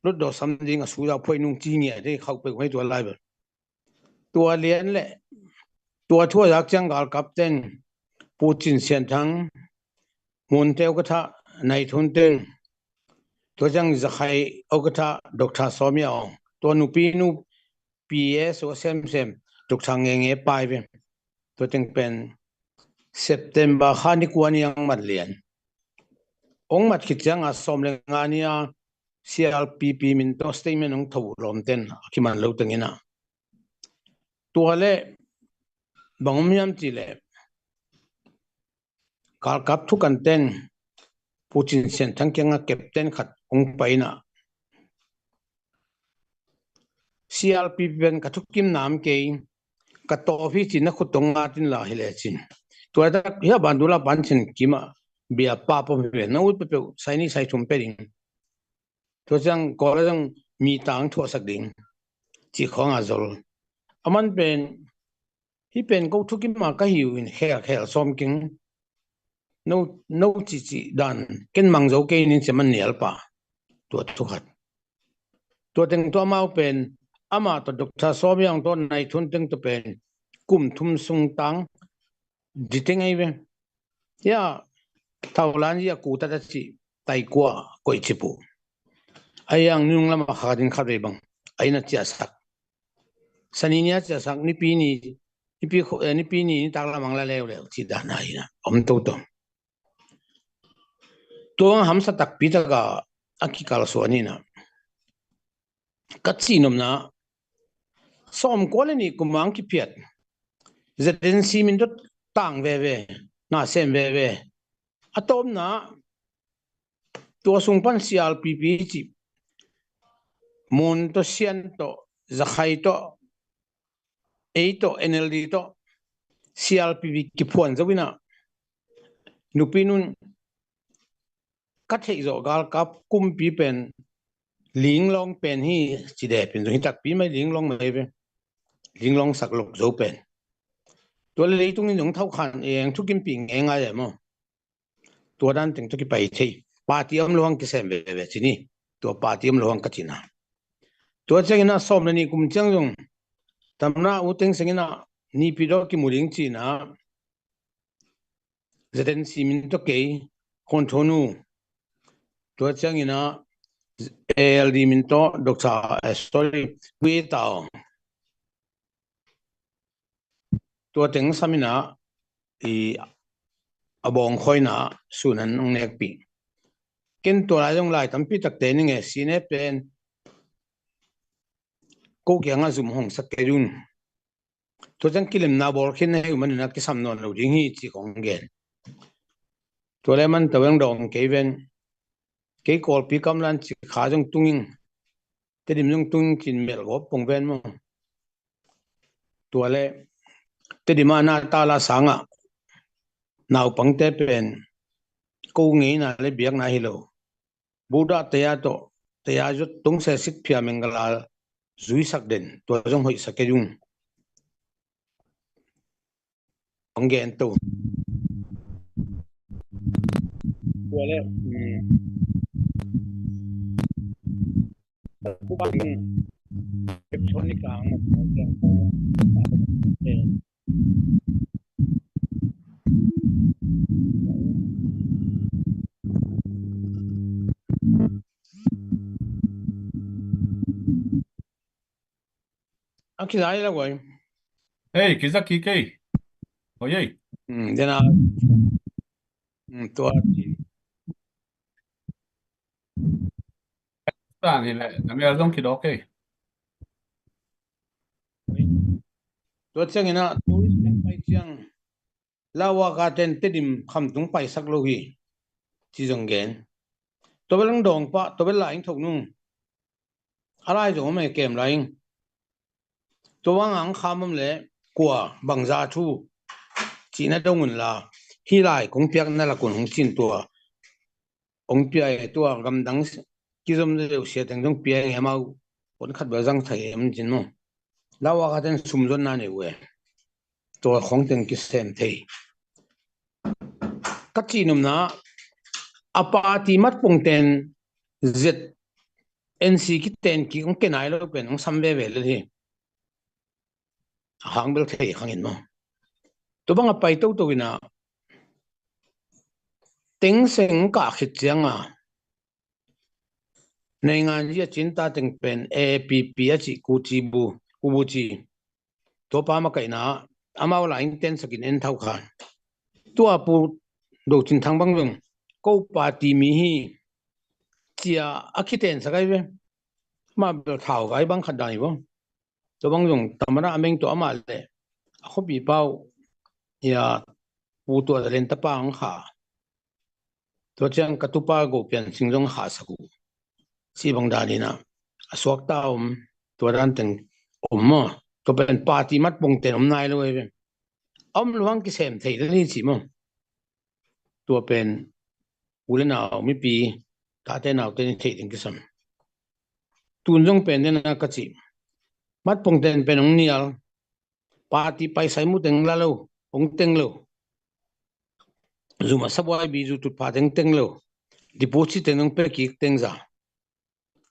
Hlutdaw sam ding a suya phuai nung ci ngia te khauh pek mai tua lai bel. Tua lian le tua thu a zak ciang galkap ten Pu Cin Sian Thang, Mun te ukatha Nai Thun Teng, tua ciang Zakhai ukatha Doctor Sawm Yaw, tua nupinu P S a semsem Doctor Nge Nge pai ve. Tua teng pen September kha ni kua ni ang mat lian. Ong mat khit ciang a sawm le nga ni a C R P P min tawh statement ong tho lawm ten a kiman lo teng in a. Tua le bang om hiam ci le galkap thukan ten Pu Cin Sian Thang kiang a captain khat ong pai in a C R P P pen ka thukim nam kei ka tawp hi ci na khut tong ngat in la hi le cin. Tua tak hi a ban du la ban cin kim a bia pa pom hi ve na ut pepeuh sai ni sai thum pe ding. Tua ciang Kawl a zong mi tang thuahsak ding ci khawng a zol. A man pen hih pen ko thukim a ka hi uh in khel khel sawm king. No, no cici dan ken mang zo kei nin ci man nial pa. Tua thukhat. Tua teng tua mau pen ama tawh Doctor Sawm Yaw tawh Nai Thun Teng tawh pen kum thum sung tang di teng ahi ve. Ya, thau lan ya ku ta ta ci tai kua koih ci pu. Ai ang nung lama kha ding khat vei bang ai na ciasak. Sani nia ciasak nipi ni, nipi kho, eh, nipi ni nitak lamang la leuleu ci dan a hi na om toto. Tua hamsa takpi taka a kikalsuan hi na. Ka cihnopna sawmkua le nih kum ang kiphiat Z N C min tawh tang veve, na sem veve. A tawpna tua sung pan C R P P ci Mon tawh Sian tawh Zakhai tawh ei tawh N L D tawh C R P P kiphuan zo in a nupinun ka theih zawh galkap kumpi pen linglawng pen hi ci dep in zong hi takpi mai linglawng mai ve. Linglawng sak lok zo pen tua le leitung in zong thau khan eng thukimpih ngei ngai e maw? Tua dan teng tawh kipai thei. Party om lo hang kisem veve ci ni. Tua party om lo hang ka cina. Tua ciangin a sawm le nih kum ciang zong tamna u teng sengin a nipi dawh kimu ding cina Z N C min tawh kei Khawn Tho Nu. Tua ciangin a A L D min tawh Doctor, eh, sorry, Pu E Taung. Tua teng samin a i a bawng khawina sunan ang nekpi. Ken tua lai zong lai tampi takte ning e sine pen ko kiangah zum hong sak kei dun. Tua ciang kilemna bawl khin na hi uh manin a kisam nawn lo ding hi ci kong gen. Tua le man tawh eng dawng kei ven. Kei Kawlpi kamlan ci kha zong tung ing. Tedim zong tung ing cin melh gawp pong ven maw. Tua le Tedim a na tala sangah naupangte pen ko ngeina le biakna hi lo. Buddha teya tawh teya zot tungse sik phia menggalal zuisak den tua zong hoihsak kei ung. Hong gen to. Tua le, mm, A kizai la guai. Ei, kizak kik ei. Oi ei. Hmm, dena. Hmm, tua. Tan hi le, na mial zong kidawk ei. Tua ciangin a tourist teng pai ciang Lawaka ten Tedim khamtung paisak lo hi ci zong gen. Tua bel ang dawng pah, tua bel lai ing thok nung. A lai zong om e kem lai ing. Tua bang ang kham om le kua bangza thu cihna dong un la, hih lai kong piakna lak un hong cin tua. Hong pia e tua gamdang kizom deuh sia teng zong pia e amau pon khat bel zang thei em cin maw. Lawaka ten sum zonna nei uh e. Tua khong teng kisem thei. Ka cihnopna a party mat pongten Z N C kiten kik hong kenai lo pen hong sam veve lel hi. A hang bel thei khangin maw. Tua bang a pai toto ina teng seng kah khit cianga Naingan zia cinta teng pen A P P a cih kuci bu, kubuci. Tua pa makaihna amau la in tensakin en thau khan. Tua pu do cin thang bang zong ko party mi hi cia a khitensak ai ve. Ma bel thau kai bang khat dan hi bo. Tua bang zong tamana a meng tua amah le a khuapi pau ia pu tua len tapa ang kha. Tua ciang ka tupa go pian sing zong hahsak uh. Cih bang dan inah a suakta om, tua dan teng om maw. Tua pen party mat pongten om nai lo ei ve. A om luang kisem thei le ni cih maw. Tua pen u le nau mipi tate naute ni theih ding kisam. Tun zong pen dena ka cih mat pongten pen hong nial. Party paisai mu teng la lo, hong teng lo. Zuma sabuai bi zu tutpha teng teng lo. Deposit teng hong pia kik teng za.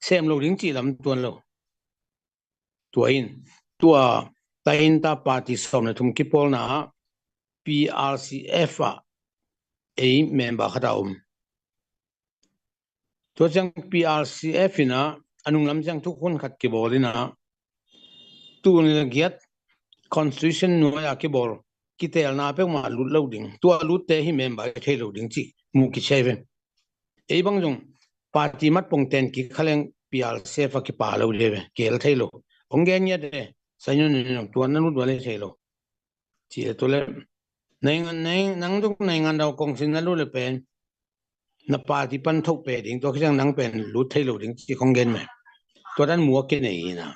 Sem lo ding cih lam tuan lo. Tua in, tua ta in ta party sawm le thum kipawlna ah P R C F ah ei member khat a om. Tua ciang P R C F inah a nunglam ciang thukhun khat kibawl inah tuni le giat constitution nuai a kibawl kitelna peuhmah lut lo ding, tua lutte hi member thei lo ding cih mu kichei ve. Ei bang zong party mat pongten kik khaleng P R C F a kipa lo de ve, kel thei lo. Hong gen ngiat de, sainun in zong tua na lut vale thei lo. Ci e tu le naingan, naing, nang zong naingan dau kong sin na lut le pen na party pan thoh pe ding, tua kiciang nang pen lut thei lo ding ci kong gen me. Tua dan mua kinei ina.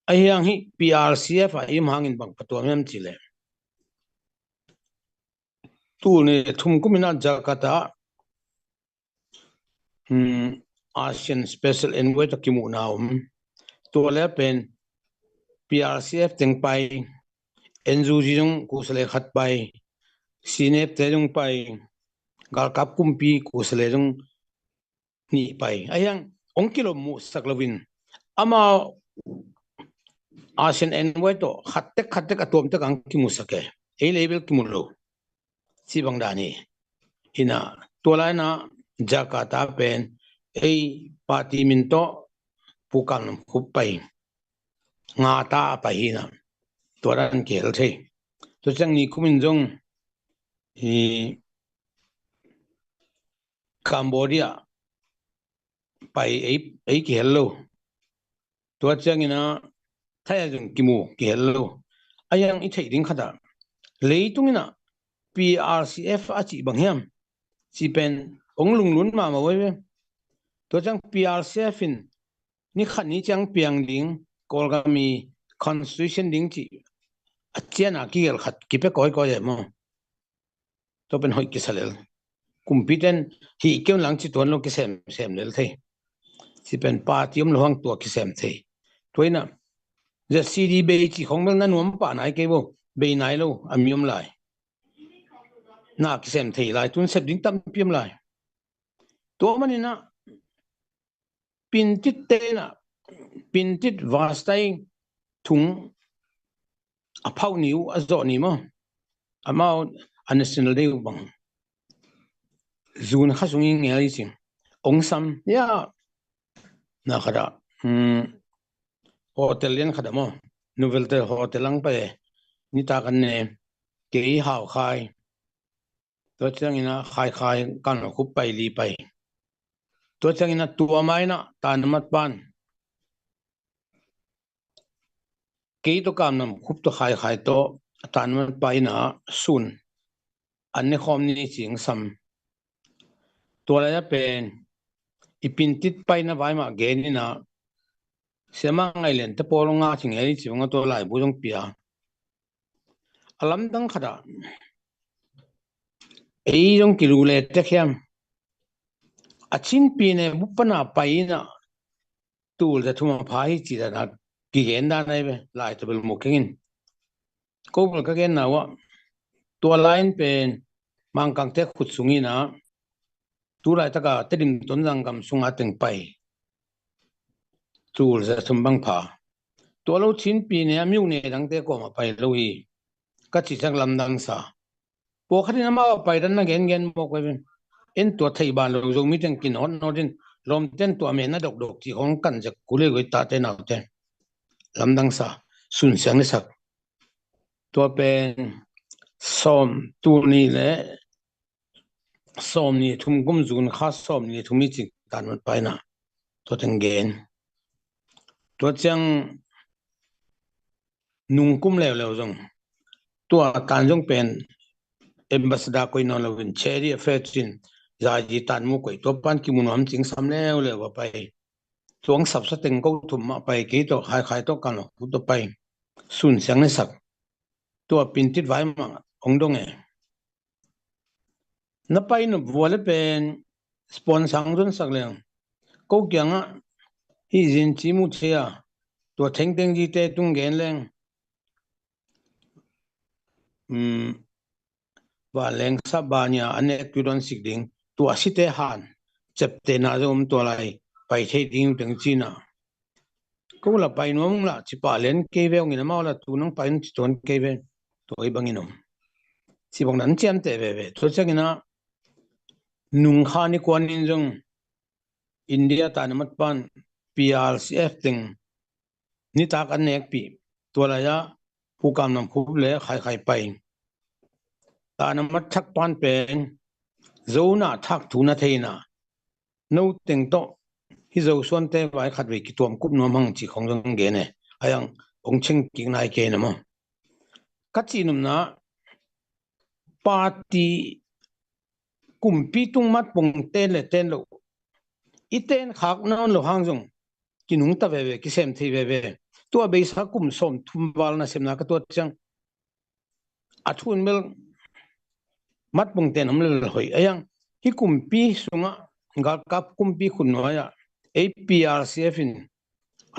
A hiang hi P R C F a im hangin bang patuam hiam ci le. Tuni thum kum ina Jakarta, hmm, ASEAN Special Envoy ta kimuhna om. Tua le pen P R C F teng pai, N U G zong kusale khat pai, C N F te zong pai, galkap kumpi kusale zong nih pai. A hiang hong kilom muhsak loin ama ASEAN Envoy tawh khattek khattek a tuamtek ang kimuhsak e. Ei label kimu lo. Cih bang dan hi. Hina tua laina Jakarta pen ei party min tawh Pu Kam Lam Khup pai. Nga ta a pai hina. Tua dan kihel thei. Tua ciang ni kumin zong hi Cambodia pai ei, ei kihel lo. Tua ciangina Thai ah zong kimu kihel lo. A iang i theih ding khat ah leitung in ah P R C F a cih bang hiam? Ci pen hong lunglun mahmah uh hi ve. Tua ciang P R C F in ni khat ni ciang piang ding, Kawlgam i constitution ding cih a cian a kigel khat kipia kawikawi e maw? Tua pen hoih kisa lel. Kumpite'n hih kei un lang ci tuan lo kisemsem lel thei. Ci pen party om lo hang tua kisem thei. Tua in ah Z C D bei cih khong bel na nuam pah nai kei bo, bei nai lo a mi om lai. Na kisem thei lai, tun sep ding tampi om lai. Tua manin ah pintit te in ah, pintit vastai thung a phauh ni uh a zawh ni maw? Amau a National Day uh bang June kha sung i ngel i cing. Ong sam, ya, na khat ah, um, hotel lian khat ah maw, Novotel hotel ang pai e. Nitak an ne, kei Hau Khai, tua ciangin ah Khai Khai kan lo khup pai li pai. Tua ciangin ah tua mai in ah Tan Amat pan kei tawh Kam Nam Khup tawh Khai Khai tawh a Tan Amat pa in ah sun an ne khawm ni cing sam. Tua lai ah pen i pintit paina vai mah gen in ah Siama Ngaih Lian te pawl nga cing e i cing a tua laibu zong pia. A lamdang khat ah ei zong kilu le tek hiam? A Chin Pi Ne bup pan a pai in ah tul za thum a pha hi ci dan a kigen dan ahi ve, lai tawh bel mu keng in. Ko bel ka genna uh ah tua lai in pen Mangkangte khut sung in ah tu laitak a Tedim Tonzang gam sung a teng pai tul za thum bang pha. Tua lo Chin Pi Ne a mi uh ne dangte kawm a pai lo hi ka cih ciang lamdang sa. Pawlkhat in amau a pai dan na gengen mawk ve. En tua thei ban lo Zomi teng kinawtnawt in lawmte'n tua mehna dokdok cih khong kan zek kul hi goi tate naute. Lamdang sa, sun siang ni sak. Tua pen sawm, tul nih le sawm nih thum kum June kha sawm nih thum i cing Tan Amat pa in ah tua teng gen. Tua ciang nung kum leuleu zong tua tan zong pen ambassador koih nawn lo in charity affair cin zazi tan mu koih, tua pan kimu nuam cing sam leuleu a pai. Tuang sapsa teng ko thum mah pai, kei tawh Khai Khai tawh Kan Lok Khup tawh pai. Sun siang ne sak. Tua pintit vai mah hong dong e. Na pai nop vua le pen sponsor hong zon sak leng ko kiangah hih zin ci mu thei a, tua thengteng zite tung gen leng, um, vanleng sap bania a nek tui don sik ding, tua site han ceptena zong om, tua lai pai thei ding uh teng cina. Ko la pai nuam ung la, ci pah len kei ve ung in, amau la tu nang pai un ci tuan kei ve. Tua hi bangin om. Ci bang dan ciamteh veve. Tua ciangin ah nung kha ni kuan in zong India tanamat pan P R C F teng nitak an nekpih. Tua lai-ah Pu Kam Nam Khup le Khai Khai pai. Tanamat thak pan pen zona thak thu na theina no teng tawh hi Zosuante vai khatvei kituam kup nuam hang ci khong zong gen e. Ayang ong cheng kik nai kei na maw? Ka cih nopna party kumpi tung mat pong ten le ten lo, i ten khak nawn lo hang zong kinungta veve, kisem thei veve. Tua beisa kum sawm thum val nasemna ka tuat ciang a thu in bel mat pong ten om lel hoih. Ayang hi kumpi sungah galkap kumpi khut nuai-ah ei P R C F in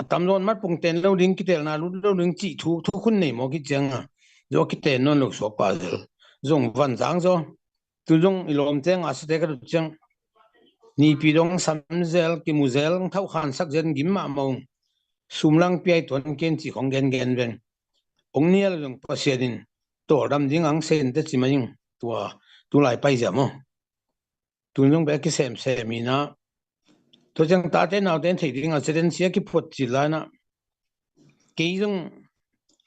a tamzaw in mat pong ten lo ding, kitelna lut lo ding cih thu thukhun nei maw kicianga zaw kiten nawn lo suak pa zel zong van zang zaw. Tu zong i lawmte nga site ka dut ciang nipi dong sam zel, kimu zel, thauh khansak zel gim mahmah ung. Sumlang piai tuan ken ci khong gengen ven. Ong nial zong Pasian in tawldam ding ang sen te ci mai ing. Tua tulai pai zia maw? Tun zong bek kisemsem ina. Tua ciang tate naute in thei ding a seten sia kiphuat ci laina. Kei zong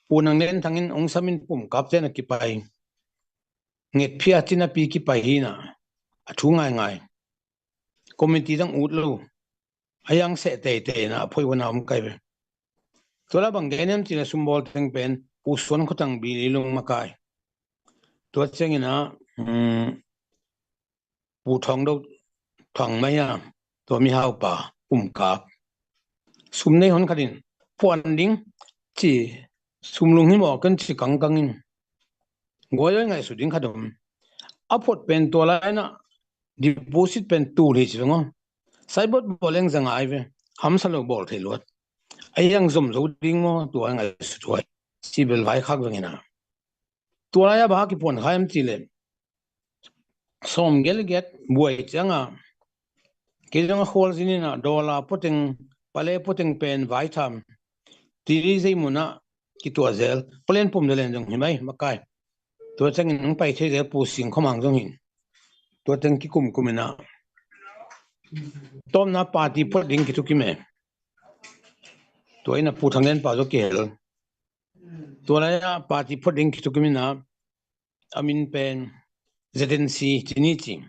Pu Nang Len Thang in ong sam in pum kapte na kipai. Ngetphia cinapi kipai hina. A thu ngaingai. Committee dang ut lo. Ayang seh teitei na a phoi wana om kai ve. Tua la bang gen hiam cih leh sumbawl teng pen Pu Suan Khua Thang Bili Lung makai. Tua ciangin ah, um, Pu Thawng Do Thang Mai a, tua mihaupa pumkap. Sum nei hon khat in phuan ding ci, sum lunghimawh ken ci kangkang in guai-awi ngaihsut ding khat om. A phuat pen tua lai-in ah deposit pen tul hi ci ve maw. Saibot bawl leng za ngai ve. Hamsa lo bawl thei luat. A hiang zom zo ding maw, tua ngaihsut huai. Ci bel vaikhak veng in ah. Tua lai-a bang a kiphuan kha hiam cih leh sawm gelh giat buai ciang a, kei zong a khualzin in ah dollar pua teng, pale pua teng pen vaitham, tili zei mun ah kituah zel. Palen pum zalen zong hi mai makai. Tua ciangin hong pai thei zel Pu Sing Khua Mang zong hi in. Tua teng kikumkum in ah tawpna party phuat ding kithukim e. Tua in ah Pu Thang Lian Pau zong kihel. Tua lai-a party phuat ding kithukim in ah a min pen Z N C ci ni ci.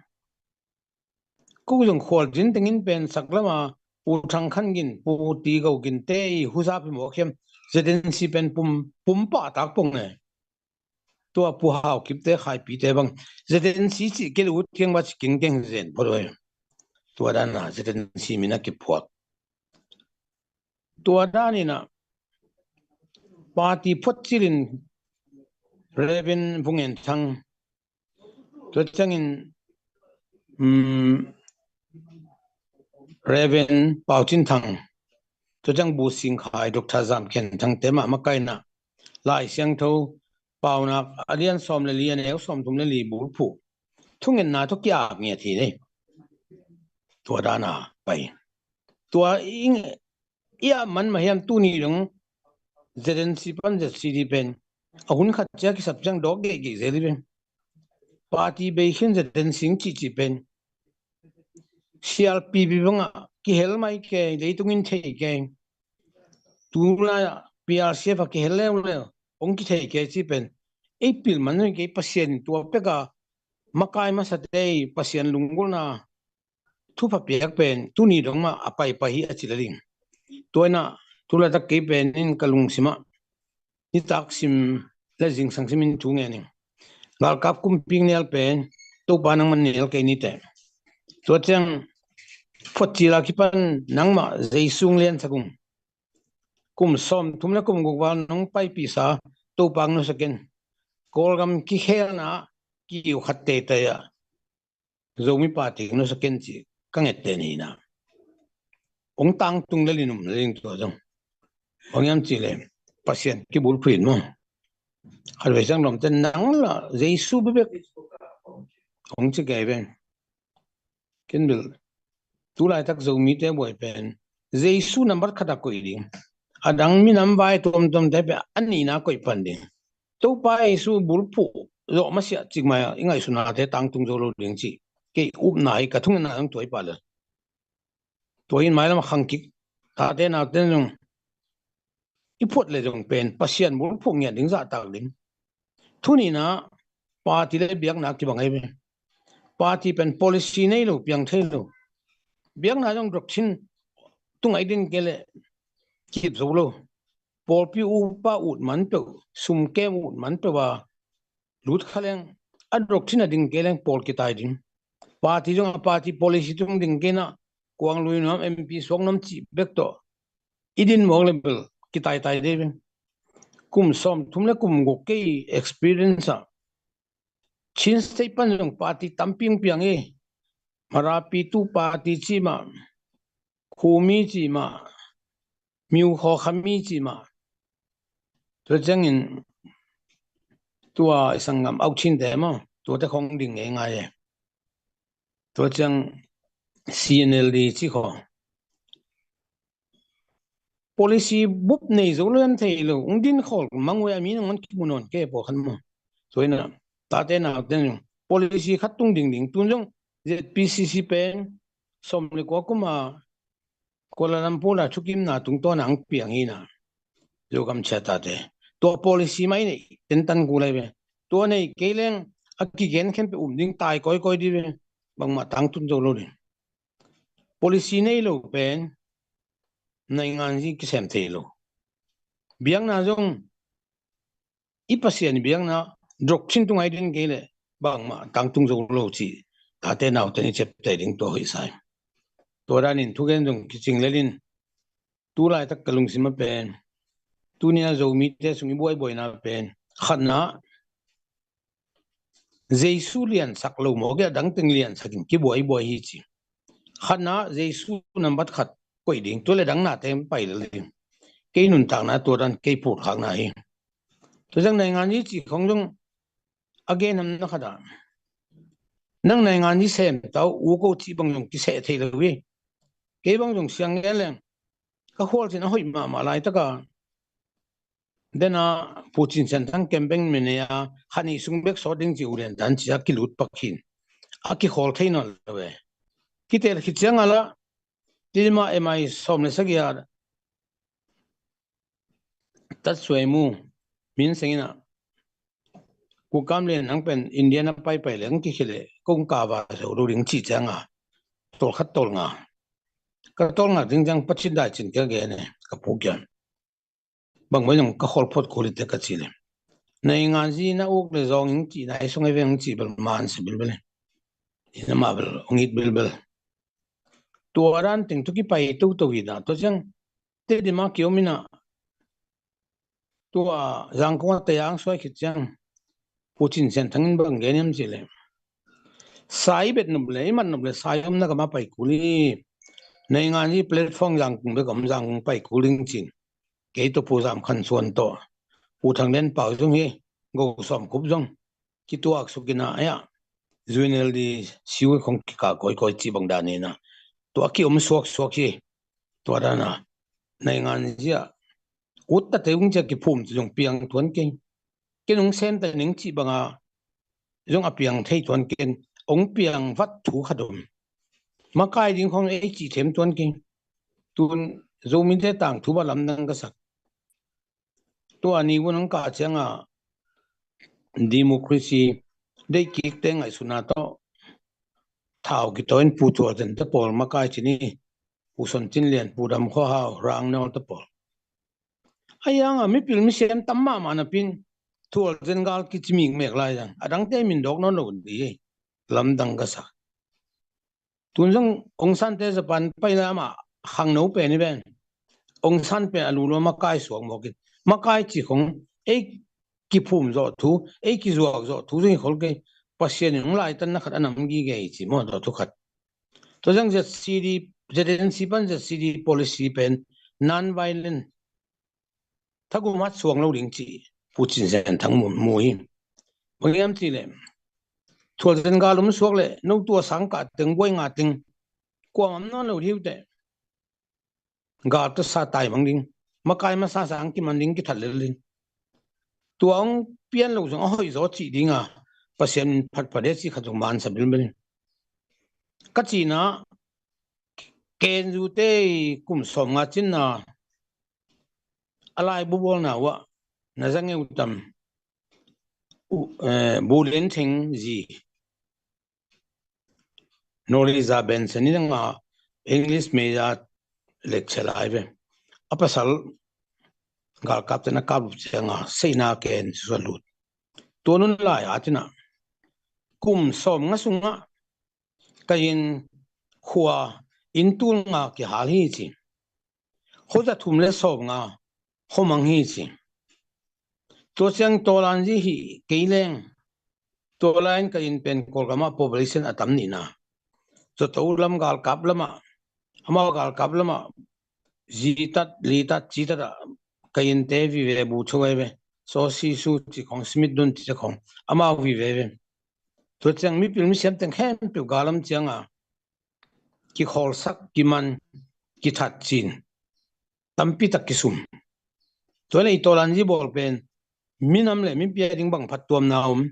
Ko zong khualzin tengin pen sak lam a Pu Thang Khan Gin, Pu Ti Go Gin te i huzap hi mawk hiam. Z N C pen pum, pum pah tak pong e. Tua Pu Hau Kip te, Khai Pi te bang Z N C cih kei leh ut kiang bang ci kingkeng zen phot uh e. Tua dan a Z N C min a kiphuak. Tua dan in ah party phuat cil in Reverend Vung En Thang, tua ciangin, um, Reverend Pau Cin Thang, tua ciang Pu Sing Khai, Doctor Zam Khen Thang te mah makai in ah Lai Siangtho Paunak a lian sawm le li, a neu sawm thum le li bulphuh thungetna tawh ki-ap ngiat hi nei. Tua dan a pai. Tua i, i ap man mah hiam, tuni dong Z N C pan Z C D pen a hun khat ciang kisap ciang dawk geihgeih zel hi pen. Party bei khin Z N C cihcih pen C R P P bangah kihel mai kei, leitung in thei kei. Tulai ah P R C F a kihel leuleu, hong kithei kei cih pen ei pil man zong kei, Pasian in tua pek a makai masate i Pasian lunggulhna thupha piak pen tuni dong mah a paipai hi a ci le ding. Tua in ah tulaitak kei pen in ka lungsim ah nitak sim le zingsang sim in thu ngen ing. Galkap kumpi nial pen Topa nangman nial kei ni teh. Tua ciang phuat cil a kipan nangmah Jesu hong liansak ung. Kum sawm thum le kum guk val nong paipihsa Topa hong nusia ken. Kawlgam kikhelna kiu khat teitei ah Zomi party hong nusia ken cih ka nget teh ni in ah. Hong tangtung lel in um lel ing tua zong. Bang hiam cih leh Pasian kibulphuh in maw. Khatvei ciang lawmte nang lah Jesu bekbek hong ci kei ven. Ken bel tulaitak Zomite buai pen Jesu nambat khat a koih ding. A dang minam vai tuamtuamte pen a nihna koih pan ding. Topa Jesu bulphuh zawh masiah cikmai ah i ngaihsutnate tangtung zo lo ding cih kei upna hi, ka thungetna zong tua hi pah lel. Tua hi in mailam a khangkik tate naute zong i phuat le zong pen Pasian bulphuh ngiat ding zahtak ding. Thu nihna ah party le biakna kibang ahi ve. Party pen policy nei lo, piang thei lo. Biakna zong doctrine tungah i din kei leh kip zo lo. Pawlpi upa ut man peuh, sumkem ut man peuh a lut kha leng, a doctrine a ding kei leng pawl kitai ding. Party zong a party policy tung ding kei in ah kuang lui nuam, M P suak nuam cih bek tawh i din mawk le bel kitaitai dei ven. Kum sawm thum le kum guk kei experience ah Chin State pan zong party tampi hong piang hi. Marapi tu party cih mah, Khumi cih mah, Miu Khaw Khami cih mah. Tua ciangin tua i sanggam Au Chin te maw, tuate khong ding ngeingai e. Tua ciang C N L D cih khaw policy bup nei zo lo, an thei lo, hong din khawl mang uh a, mi nangawn kimu nawn kei pawlkhat maw. Tua in ah tate naute zong policy khat tung dingding, tun zong Z P C C pen sawm le kua kum a Kuala Lumpur a thukimna tungtawn a hong piang hi in ah, Zogam chia tate. Tua policy mah i neih tentan kul ahi ve. Tua nei kei leng a kigen khempeuh um ding, tai kawikawi ding ve. Bangmah tangtun zo lo ding. Policy nei lo pen naingan hi kisem thei lo. Biakna zong i Pasian i biakna doctrine tungah i din kei leh bangmah tangtung zo lo cih tate naute i ciapteh ding tua hoih sa hi. Tua danin thugen zong kicing lelin tu laitak ka lungsim a pen, tuni a Zomite sung i buaibuaina pen, khatna Jesu liansak lo mawk a dangteng liansakin kibuaibuai hi ci. Khatna Jesu nambat khat koih ding, tua le dang nate pai lel ding. Kei nuntakna tua dan kei phutkhakna hi. Tua zang naingan i cih khong zong a gen hamna khat ah, nang naingan i sem tau u ko cih bang zong kiseh thei lo hi. Kei bang zong siang ngen leng ka khualzin a hoih mahmah laitaka dena Pu Cin Sian Thang campaign mi nei a khat nih sung bek sawt ding ci u lian tan ci a kilut pak hin a kikhawl thei nawn lo e. Kitel khit ciang a la Tidima M I sawm le sagih a Tatsuai Mu min sengin a Kukam lian nang pen India na paipai leng kikhile kong kava zo lo ding ci cianga tol khat tol nga ka tol nga ding ciang pachin dai cin ka gene ka pukian. Bang bai nang ka khol phot khuli te ka ci le. Naingan zi na uk le zong ing ci na i song e veng ci bel man se bilbil. Ina ma bel ong it bilbil. Tua dan ting tu ki pai tu tu hi na tua ciang Tidima kiom ina tua Zangkong a tayang suai khit ciang Pu Cin Sian Thang in bang geniam ci le. Sai bet nop le i mat nop le sai om na ka ma pai kuli. Naingan zi platform Zangkong bek om Zangkong pai kuling cin. Kei to Pu Zam Khan Suan to Pu Thang Den Pau zong hi go som kup zong kituak sukina aya. Zuinel di siu khong kika koi koi ci bang danina tua ki om suak suak hi. Tua dana naingan zia utta te ung cia kiphum ci zong piang tuan keng. Ken ung sem ta ning ci banga zong a piang thei tuan ken ong piang vat thu khat om. Makai ding khong ei ci them tuan keng. Tun Zomite tang thu ba lamdang ka sak. Tua ni vun ang ka cianga democracy dei kik te ngaihsutna to thau kitoin Pu Thual Zen te pawl makai cini Pu Son Cin Lian, Pu Dam Khua Hau, Rang Nol te pawl. A yanga mipil misiam tam mahmah na pin Thual Zen gal kici mikmek lai zang a dangte min dawk nawn lo di lamdang ka sak. Tun zong Aung San te Japan pai lamah khangno pen i ven Aung San pen a lulua makai suak mawkin makai ci khong ei kiphum zawh thu ei kizuak zawh thu zong i khol kei. Pasian in hong laitan na khat a nam gige i ci maw tawh thu khat. Tua zong Z C D, Z N C pan Z C D policy pen non-violent thagum hat suang lo ding ci Pu Cin Sian Thang mu hi. Bang hiam ci le Thual Zen gal um suak le no tua sang ka teng buai nga teng kuamam nawn lo hiu te. Gal ta sa tai mang ding makai masa sang kiman ding kithat lel ding. Tua ong pian lo zong a hoih zaw ci dinga Pasian in phatphat e ci khat zong mansa bilbil. Ka cina K N U te kum sawm nga cinna a lai bubawlna uah na zangeu tam. Bulen theng zi Noliza Benson in nga English major lecture lai ve. A pasal galkap tena kap lup cianga seina ken sualut. Tua nun lai a tina kum sawm nga sunga ka in khua in tul nga kihal hi ci. Khuza thum le sawm nga khomang hi ci. Tua ciang tawlan zi hi kei leng tawlan ka in pen Kawlgama population a tam nihna. Zato lam galkap lama amau galkap lama zitat litat citat a ka in te vive bu chawai ve. So si su ci khong smit dun ci khong amau vive ve. Tua ciang mipil misiam teng khempeuh galam cianga kikhawlsak kiman kithat cin tampi tak kisum. Tua le i tawlan zi bawl pen minam le min pia ding bang phat tuamna om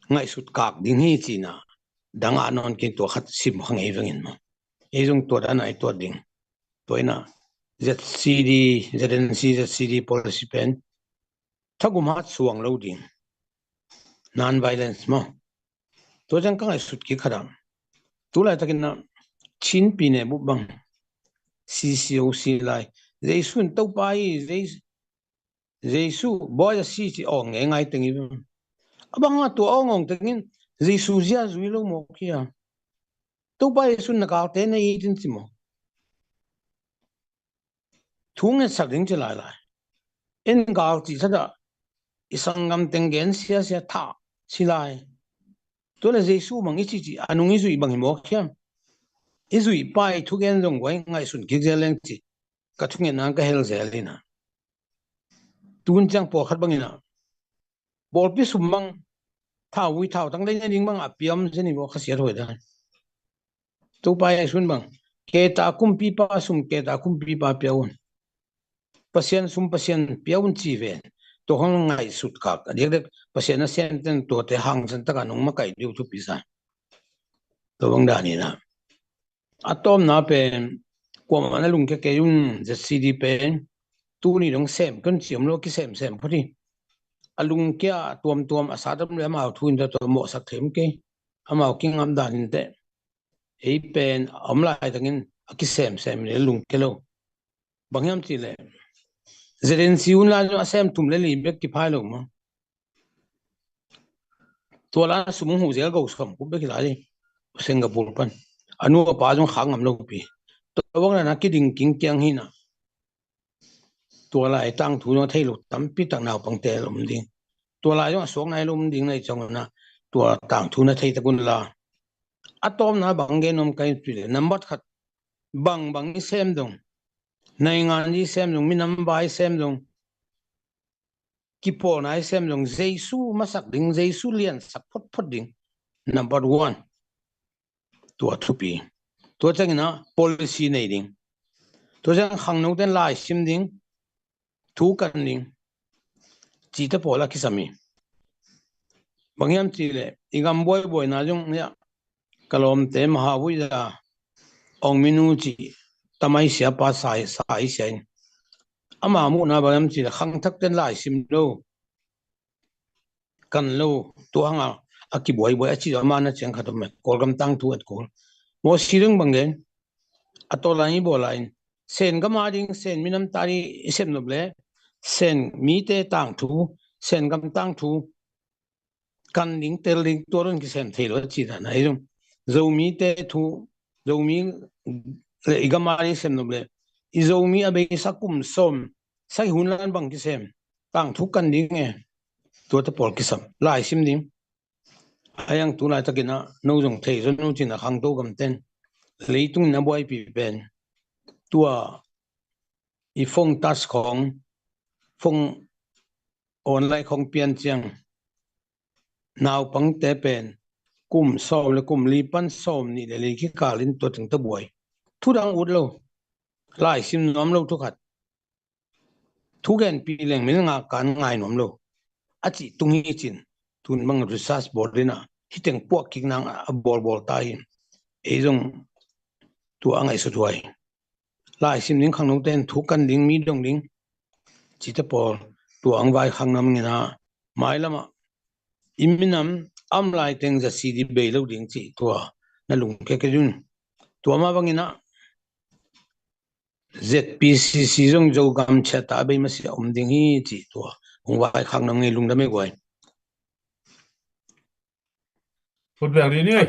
ngaihsut kak ding hi cina dang a nawn kin tua khat sim khang ei vengin maw. Ei zong tua dana i tuat ding. Tua ina Z C D, Z N C, Z C D policy pen thagum hat suang lo ding. Non-violence maw. Tua ciang ka ngaihsut kik khat ah tu laitakin ah Chin pi ne bup bang C C O C lai Jesu in Topa hi, Jesu Jesu bawi a si ci awng ngeingai teng hi. A bang a tua awng awng tengin Jesu zia zui lo mawk hi a. Topa Jesu na galte na it in ci maw? Thu ngetsak ding ci lailai. En gal ci sat a i sanggam teng gen siasia thah ci lai. Tua le Jesu bang i ci ci a nung i zuih bang hi mawk hiam? I zuih pa i thugen zong guai ngaihsun kik zel leng ci ka thungetna ka hel zel hi na. Tun ciang pawlkhat bangin a bawlpi sum bang thau vui thau tang lei na ding bang a piam zen hi maw kha siat huai dan. Topa Jesu'n bang keta kumpipa sum keta kumpipa pia un. Pasian sum Pasian pia un ci ven. Tua hong ngaihsut kak a diakdiak Pasian a sianten tuate hangsan taka nong makaih diu thupi sa. Tua bang dan hi na. A tawmna pen kuamah na lungkia kei un. Z C D pen tuni dong sem ken ci om lo, kisemsem phot hi. A lungkia tuamtuam a sat om le amau thu in tua mawhsak thei om kei. Amau kingam dan in teh. Ei pen a om laitangin a kisemsem in a lungkia lo. Bang hiam cih leh Z N C hun lai a sem thum le li bek kiphai lo maw? Tua la sum hong huh zel go sawm kup bek hi lai hi. Singapore pan a nu a pa zong khak ngam lo pi. Tua bang la na kiding king kiang hi na. Tua lai tangthu zong a thei lo tampi tak naupangte a om ding. Tua lai zong a suak nai lo om ding na i ciang na tua tangthu na thei tak un la. A tawmna bang gen om kai pi le nambat khat bang bang i sem dong. Naingan i sem dong, minam ba i sem dong. Kipawlna i sem zong Jesu masak ding, Jesu liansak photphot ding. Number one. Tua thupi. Tua ciangin a policy nei ding. Tua ciang khangnote in lai sim ding. Thu kan ding. Cihte pawl a kisam hi. Bang hiam cih leh i gam buaibuaina zong nia ka lawmte maha vui za awng minu ci tamai sia pa sai sai sia in. Ama muhna bang hiam cih leh khangthakte in lai sim lo. Kan lo, tua hanga a kibuaibuai a ci ama na ciang khat om e. Kawlgam tangthu at kawl. Mawsi ding bang gen a tawlan i bawl a in Sen gam a ding Sen minam ta ding i sem nop le Sen mite tangthu, Sen gam tangthu kan ding tel ding tua dong kisem thei lo a ci dan a hi zong Zomite thu, Zomi le i gam a ding sem nop le i Zomi a beisa kum sawm sai hun lan bang kisem tangthu kan ding e. Tuate pawl kisam lai sim ding. A yang tu laitakin a no zong thei zon no cin a khangto gamten leitung in a buaipi pen tua i phone touch khawng phone online khawng pian ciang naupangte pen kum sawm le kum li pan sawm nih le li kikal in tua teng ta buai. Thudang ut lo. Lai sim nuam lo thukhat. Thugenpi leng mil nga kan ngai nuam lo a cih tung hi cin tun bang research bawl dina hiteng puak kik nang a bawlbawl ta hi. Ei zong tua a ngaihsut huai. Lai sim ding khangnote in thu kan ding mi dong ding cite pawl tua ang vai khang nam ngina mailamah i minam am lai teng za si di bei lo ding cih tua na lungkia kei dun. Tua mah bangina Z P C C zong Zogam ciat a bei masiah om ding hi cih tua hong vaikhak nam ngei lungdam ei guai. Khut beng dih ni ei.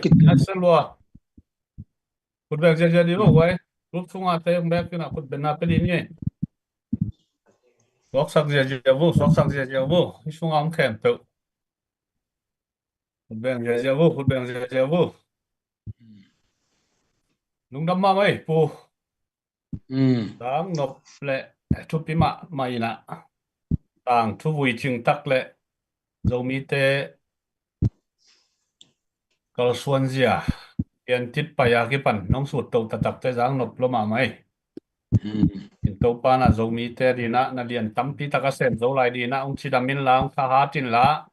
Khut beng ziazia dih lo guai. Group sunga te hong bek kina khut beng na pe dih ni ei. Suaksak ziazia vo, suaksak ziazia vo. Hi sunga hong khem peuh. Khut beng ziazia vo, khut beng ziazia vo. Lungdam mah mai pu. Tang nop le thupi mahmah inah tangthu vui cingtak le Zomite kalsuanzia piantit pai a kipan nong sut to taktakte zang nop lo mahmah ei. Topa na Zomite dinah na lian tampi taka sem zo lai dinah hong cidam inla hong thahat inla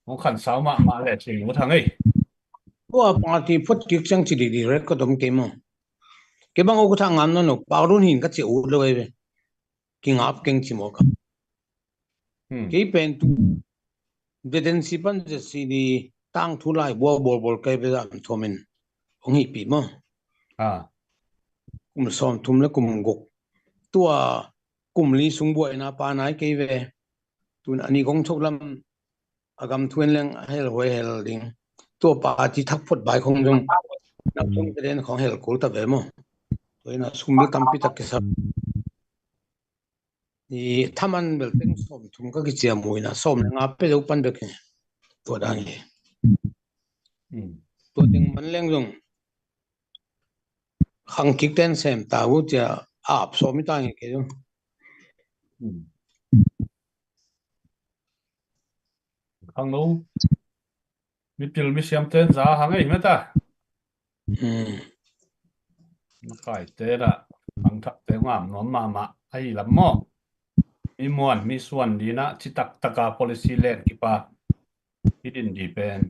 hong khansau mahmah le cing ut hang ei. Tua party phot kik ciang ci didi record om kei maw? Kei bang o ka thang ngam nawn lo, parun hin ka ci ut lo ei ve. Kingap keng ci maw ka. Kei pen tu detensi pan zet si di tangthu lai bua bawlbawl kei ve zam thuamin hong hihpih maw? Kum sawm thum le kum guk tua kum li sung buaina pa nai kei ve. Tun a ni kong tho lam a gam thuan leng a hel huai hel ding. Tua party thak phot bai khong zong na phung te den khong hel kul ta ve maw. Tua ina sum bel tampi tak kisap. I thaman bel teng sawm thum ka kiciam uh ina sawm le nga pe deuh pan bek hi. Tua dan hi. Tua teng man leng zong khang kik ten sem ta uh cia ap sawm i ta nge kei zong. Khang lo mipil misiam ten za hang ei meta. Makaite dah khang thak te ngam nuam mahmah ahi lam maw. Mi muan mi suan dina citak taka policy len kipa i din di pen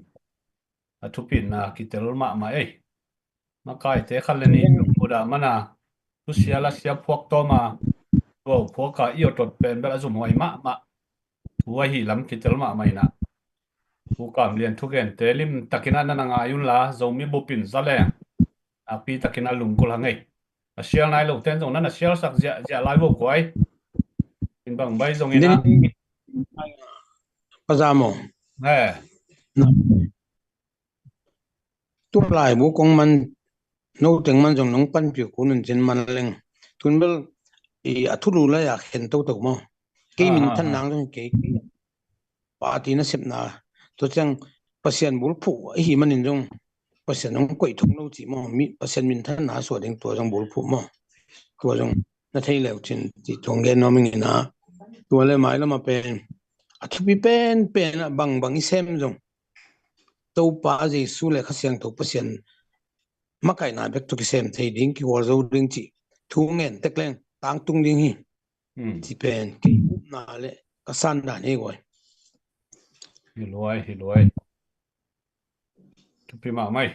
a thupitna kitel mahmah ei. Makaite khat le nih lungkhuda mana thusia la sia phuak tawma tua phuaka i awtot pen bel a zumhuai mahmah. Thu ahi lam kitel mahmah ina. Pu Kam Lian thugente lim takina nana ngai unla Zomi bupin zaleng akpi takina lunggul hangei. A sial nai lo ten zong nana sial sak ziah ziah lai vo kuai. In bang bai zong ina. Pazamo. He. Tua laibu kong man no teng man zong nong panpih uh nunzin man leng tun bel i a thulu lai a khen toto maw. Kei min than nang zong kei party na sepna tua ciang Pasian bulphuh ahi manin zong Pasian hong koih thong lo cih maw. Pasian min than na suah ding tua zong bulphuh maw. Tua zong na thei leu cin cih tuang gen nuam ing ina. Tua le mai lama pen a thupi pen pen a bang bang i sem zong Topa Jesu le Kha Siangtho Pasian makaihna bek tawh kisem thei ding, kigual zo ding cih thu ngen tek leng tangtung ding hi. Ci pen kei upna le ka san dan hi guai. Hi luai, hi luai. Thupi mahmah ei.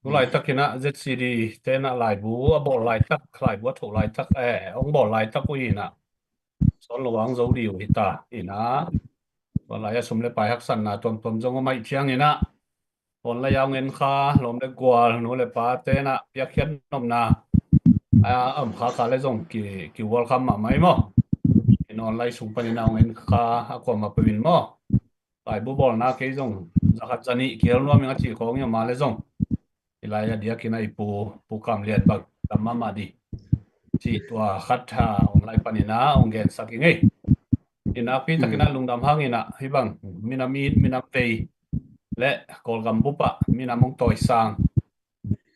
Tu laitak ina Z C D tena laibu a bawl laitak, laibu a thoh laitak, eh, hong bawl laitak uh hi ina. Sawn lo ang zo di uh hi ta ina. Tua lai a sum le pai haksanna tuamtuam zong a maih ciang ina. Tua lai a hong en kha lawm le gual nu le pa tena piakkhiat nopna a om kha kha le zong ki, ki welcome mahmah ei maw. In online sung panin a hong en kha a kuamah peuhin maw. Laibu bawlna kei zong zakhat zanih kihel nuam ing a cih khawng i om a le zong i lai a diakin a i pu, Pu Kam Lian bang dam mahmah di. Cih tua khat ha online panin a hong gensak ing ei. I nakpi takin a lungdam hangin a hi bang minam it, minam vei le Kawlgam bup ah minam hong tawisang,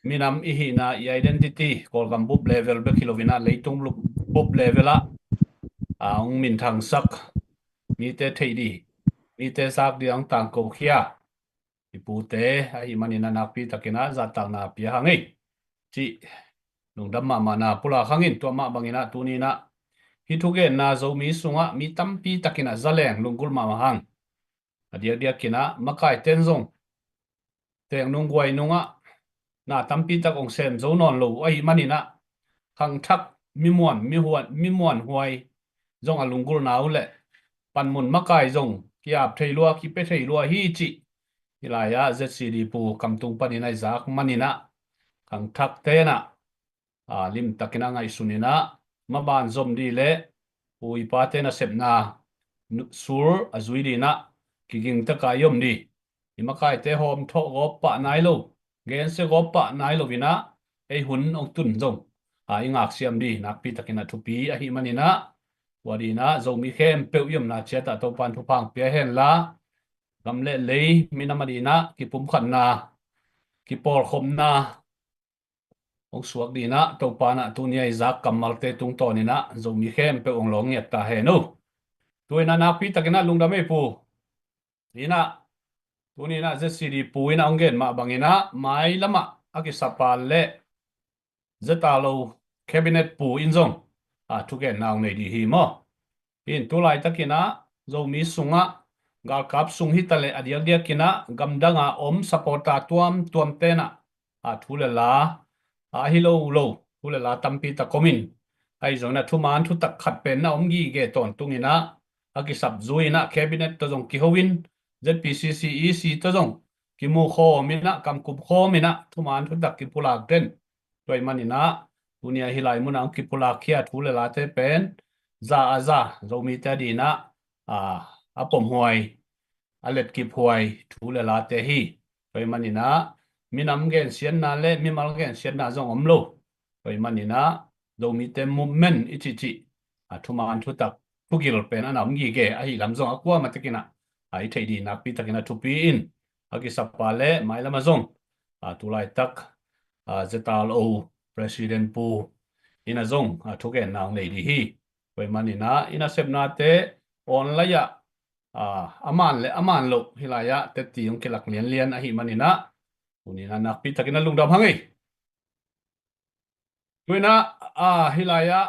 minam i hihna, i identity Kawlgam bup level bek hi lo ina leitung bup level ah a hong minthangsak, mite theih di, mite zak di a hong tangkokhia i pute ahi manin a nakpi takin a zahtakna pia hang ei. Cih lungdam mahmahna pulak hangin tua mah bangin a tuni in a hih thugenna Zomi sungah mi tampi takin a zaleng lunggulh mahmah hang. A diakdiakin a makaiten zong teng nung guai nungah na tampi tak hong sem zo nawn lo ahi manin a khangthak mimuan, mihuan, mimuan huai zong a lunggulhna uh leh panmun makai zong ki-ap thei lua, kipia thei lua hi cih hi lai-ah Z C D pu kamtung panin a i zak manin a khangthak ten a, a, limtakin a ngaihsun in a maban zom di le pu i pate nasepna sur a zui di in a kiging taka i om di. I makaite hawm thawh gawp pah nai lo, gensia gawp pah nai lo in a ei hun hong tun zong a i ngaksiam di nakpi takin a thupi ahi manin a tua di in a Zomi khempeuh i omna ciat ah Topan thupha hong pia hen la gam le lei minam a di in a kipumkhatna, kipawlkhopna hong suak di in a Topan a tuni a i zak kammalte tungtawn in a Zomi khempeuh hong lawng ngiat ta hen uh. Tu in a nakpi takin a lungdam ei pu. In a tuni in a Z C D pu in a hong gen mah bangin a mailam ah a kisapa le zeta lo cabinet pu in zong a thugenna hong nei di hi maw? In tu laitakin a Zomi sungah galkap sung hi ta le a diakdiakin a gamdang a om supporter tuamtuam ten a, a, thu le la, a, ahi lo lo thu le la tampi tak om in ahi zongin a thuman thutak khat pen na om gige tawntung in a a kisap zui in a cabinet tawh zong kiho in Z P C C E C tawh zong kimu khawm in a kamkup khawm in a thuman thutak kipulak den. Tua ahih manin a tuni a hih lai mun a hong kipulak khia thu le late pen za a za, Zomite a dinah a, a pomhuai, a letkiphuai thu le late hi. Tua ih maninah minam gensiatna le mimal gensiatna zong om lo. Tua ih maninah Zomite movement i cihcih a thuman thutak thugil pen a na om gige ahi lam zong a kuamah takinah a i theih dih nakpi takinah thupi in a kisapa le mailamah zong a tulaitak a ZRO President Pu ina zong a thugenna hong nei dih hi. Tua ih maninah i nasepnate online ah a man le a man loh hilai ah teti hong kilak lianlian ahi maninah tuninah nakpi takinah lungdam hang ei. Tuinah a hilai ah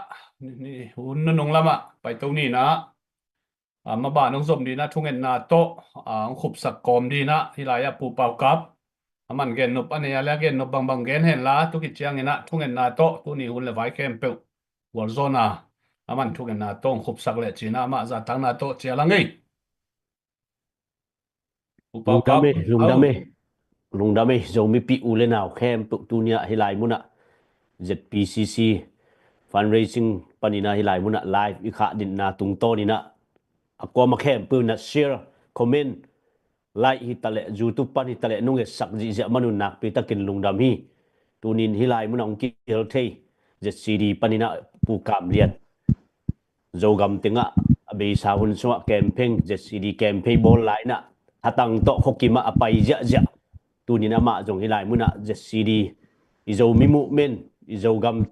hun nunung lamah paito ninah a maban hong zom dinah thungetna tawh a hong khupsak kawm dinah hilai ah Pu Pau Kap a man gennop a nei a le a gennop bangbang gen henla tuki cianginah thungetna tawh tuni hun le vai khempeuh gualzawhna a man thungetna tawh hong khupsak leh cinah amah zahtakna tawh cial hang ei. Pu Pau Kap. Lungdam ei, lungdam ei. Lungdam ei, Zomipih u le nau khempeuh tuniah hilai munah ZPCC fundraising paninah hilai munah live i khah dinna tungtawninah a kuamah khempeuh inah share, comment, like hitaleh YouTube pan hitaleh nung etsak zihziah manun nakpi takin lungdam hi. Tunin hilai munah hong kihel thei ZCD paninah Pu Kam Lian Zogam tengah a beisa hun sungah campaign, ZCD campaign bawl lainah hatang tawh khuakimah a pai ziahziah. Tunin amah zong hilai munah ZCD i Zomi movement, i Zogam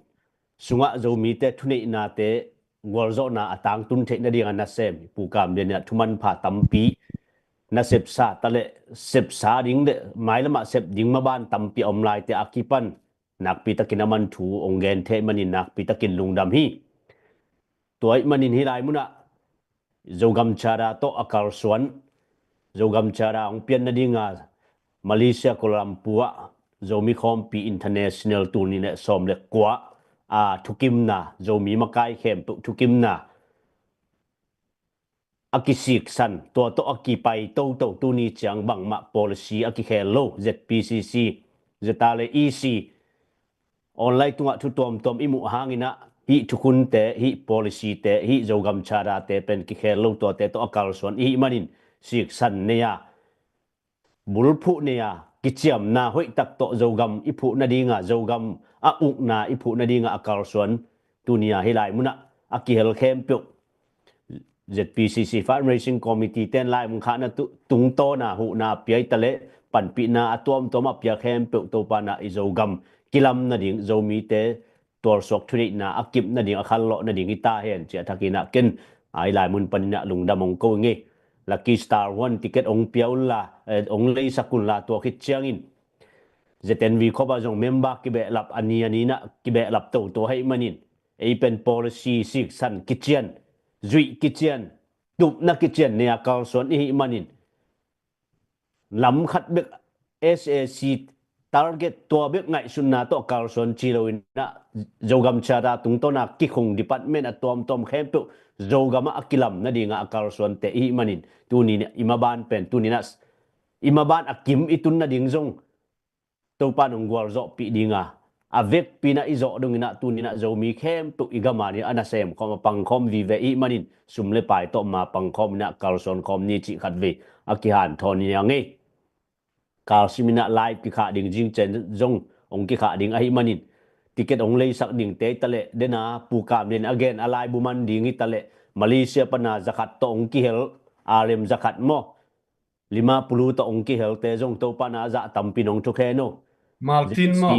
sungah Zomite thuneihnate gualzawhna a tangtun theih nading a nasem Pu Kam Lian inah thumanpha tampi nasepsa taleh sepsa ding le mailamah sep ding maban tampi a om laite a kipan nakpi takin a man thu hong gen thei manin nakpi takin lungdam hi. Tua ih manin hilai munah Zogam Charter tawh a kalsuan, Zogam Charter hong pian nadinga Malaysia Kuala Lumpur ah Zomi Khawmpi International tul nih le sawm le kua a thukimna, Zomi makai khempeuh thukimna a kisiksan, tua tawh a kipai toto tuni ciang bangmah policy a kikhel lo, ZPCC, ZRA le EC online tungah thu tuamtuam i muh hanginah hih thukhunte, hih policyte, hih Zogam Charterte pen kikhel lo, tuate tawh a kalsuan i hih manin siksan nei a, bulphuh nei a, kiciamna hoihtak tawh Zogam i phuh nadinga, Zogam a ukna i phuh nadinga a kalsuan tunia hilai munah a kihel khempeuh ZPCC Fundraising Committee ten lai mun khahna tungtawna huhna a pia hitaleh panpihna a tuamtuam a pia khempeuh Topa inah i Zogam kilam nading, Zomite tualsuak thuneihna a kip nading, a khallawh nading hi ta hen ci a thakinah ken a hilai mun paninah lungdam hong ko i ngei. Lucky Star huan ticket hong pia unla, eh, hong leisak unla, tua khit ciangin ZNV khop ah zong member kibehlap a ni a ninah kibehlap toto ahih manin ei pen policy siksan kician, zuih kician, tupna kician nei a kalsuan i hih manin lam khat bek SAC target tua bek ngaihsutna tawh kalsuan ci loinah Zogam Charter tungtawna kikhung department a tuamtuam khempeuh Zogamah a kilam nadinga a kalsuante i hih manin tuninah i maban pen tuninah i maban a kim i tun nading zong Topa nong gualzawhpih dinga a vekpinah i zawh donginah tuninah Zomi khempeuh i gama ni a nasem khawm a pangkhawm vive i hih manin sum le pai tawh ma pangkhawm inah kalsuan khawm ni cih khatvei a kihanthawn ni a ngei. Kalsim inah live kikhah ding zingcen zong hong kikhah ding ahih manin ticket hong leisak dingte hitaleh dena Pu Kam Lian a gen a laibu man ding hitaleh Malaysia pana zakhat tawh hong kihel, alem zakhat maw, lima pulu tawh hong kihelte zong Topa inah a zah tampi nong thukhen o. Maltin maw?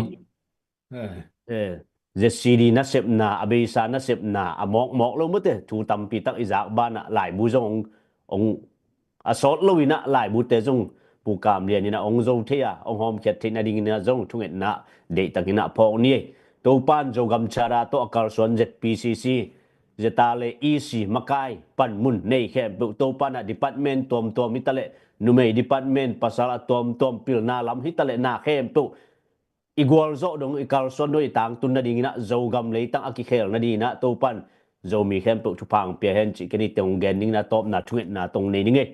Eh, ZCD nasepna, a beisa nasepna a mawkmawk lo mate, thu tampi tak i zak banah laibu zong hong, hong a sawt loinah laibute zong Pu Kam Lian inah hong zo thei a, hong hawmkhiat theih nadinginah zong thungetna deihtakinah phawk ni ei. Topan Zogam Charter tawh a kalsuan ZPCC, ZRA le EC makai panmun nei khempeuh Topa inah department tuamtuam hitaleh, numei department, pasal a tuamtuam pilna lam hitaleh na khempeuh i gualzawh dong i kalsuan dong i tangtun nadinginah Zogam leitang a kikhel nadinginah Topan Zomi khempeuh thupha hong pia hen cih ken i teng hong gen dinginah tawpna thungetna tawh hong nei ning ei.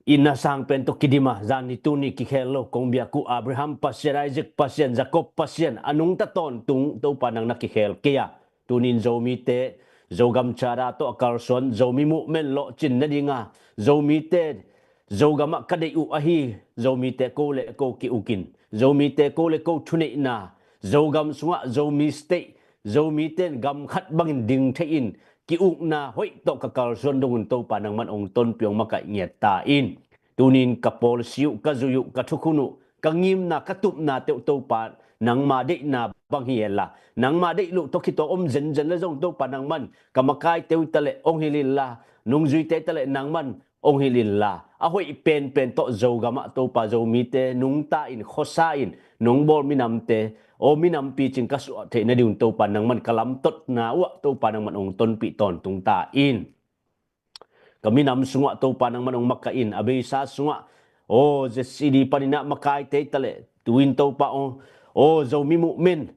Inn a sang pen tawh kidim a, zan ni tuni kikhel lo, kong biak uh Abraham Pasian, Isaac Pasian, Jacob Pasian a nungta tawntung Topa nang na kikhel kei a, tunin Zomite Zogam Charter tawh a kalsuan Zomi Movement lawhcin nadinga Zomite Zogamah ka deih uh ahi Zomite ko le ko ki-ukin, Zomite ko le ko thuneihna, Zogam sungah Zomi State, Zomite in gam khat bangin ding thei-in ki-ukna hoih tawh ka kalsuan dongun Topa nangman hong tonpih hong makaih ngiat ta in. Tunin ka policy uh, ka zui uh, ka thukhun uh, ka ngimna, ka tupna teuh Topa nangma deihna bang hi henla, nangma deih loh tawh khitawh om zenzen le zong Topa nangman ka makaite uh taleh hong hilh inla, nungzuite taleh nangman hong hilh inla, a hoih penpen tawh Zogamah Topa Zomite nungta in, khuasa in, nong bawl minamte aw, minam picing ka suah theih nading un Topa nangman ka lamtotna uh ah Topa nangman hong tonpih tawntung ta in. Ka minam sungah Topa nangman hong makaih in, a beisa sungah aw, Z C D paninah makaite taleh, tu-in Topa aw, aw, Zomi Movement,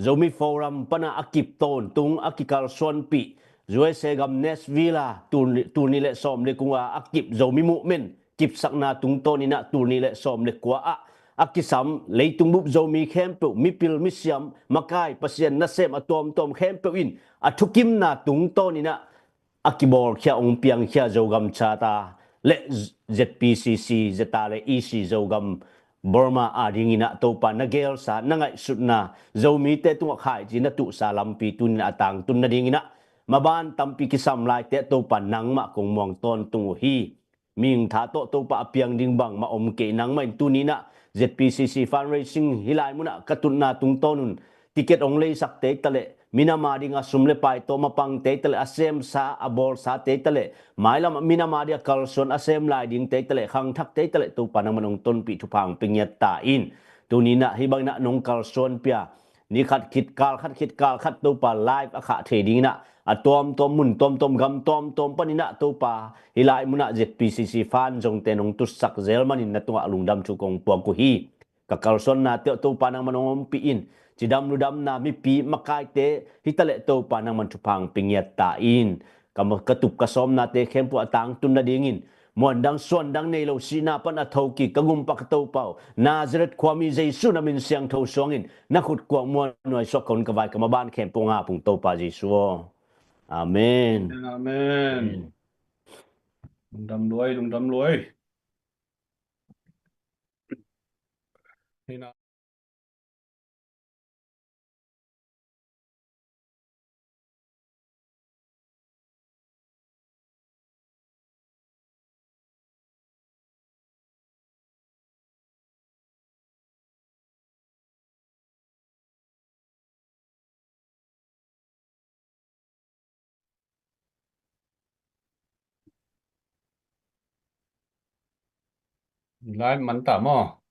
Zomi Forum pana a kip tawntung a kikalsuanpih U S A gam Nashville ah tul, tul nih le sawm le kua a kip Zomi Movement kipsakna tungtawninah tul nih le sawm le kua ah a kisam leitung bup Zomi khempeuh, mipil misiam, makai, Pasian nasem a tuamtuam khempeuh in a thukimna tungtawninah a kibawlkhia, hong piangkhia Zogam Charter le Z P C C, Zeta le E C Zogam Burma adinginah Topa na geelsa, na ngaihsutna, Zomite tungah khaici na tuhsa lampi tuninah a tangtun nadinginah maban tampi kisam laite ah Topa nangmah kong muang tawntung uh hi. Mihing tha tawh Topa a piang ding bangmah om kei, nangmah in tuninah Z P C C fundraising hih lai munah ka tutna tungtawn un ticket hong leisak tei taleh, minam ading a sum le pai tawh mapang tei taleh, a semsa, a bawlsa tei taleh, mailam ah minam ading a kalsuan a sem lai ding tei taleh, khangthak tei taleh Topa nangman hong tonpih thupha hong pia ngiat ta in. Tuninah hih banginah nong kalsuan pia, ni khat khit kal khat khit kal khat Topa live a khah thei dinginah a tuamtuam mun tuamtuam gam tuamtuam paninah Topa hih lai munah Z P C C fund zongte nong tutsak zel manin na tungah lungdam thu kong puak uh hi. Ka kalsuannate uh Topa nangman hong ompih in, cidam ludamna mipi makaite hi taleh Topa nangman thupha hong pia ngiat ta in. Ka, ka tup ka sawmnate khempeuh a tangtun nadingin muandang suandang nei lo sihna pan a thokik ka gumpa ka Topa uh, Nazareth khuami Jesu na min siangtho suangin na khut kuak muannuai suak ka hun ka vai ka maban khempeuh hong ap ung Topa Jesu aw. Amen. Amen. Amen. Lungdam luai, lungdam luai. Lai man ta maw?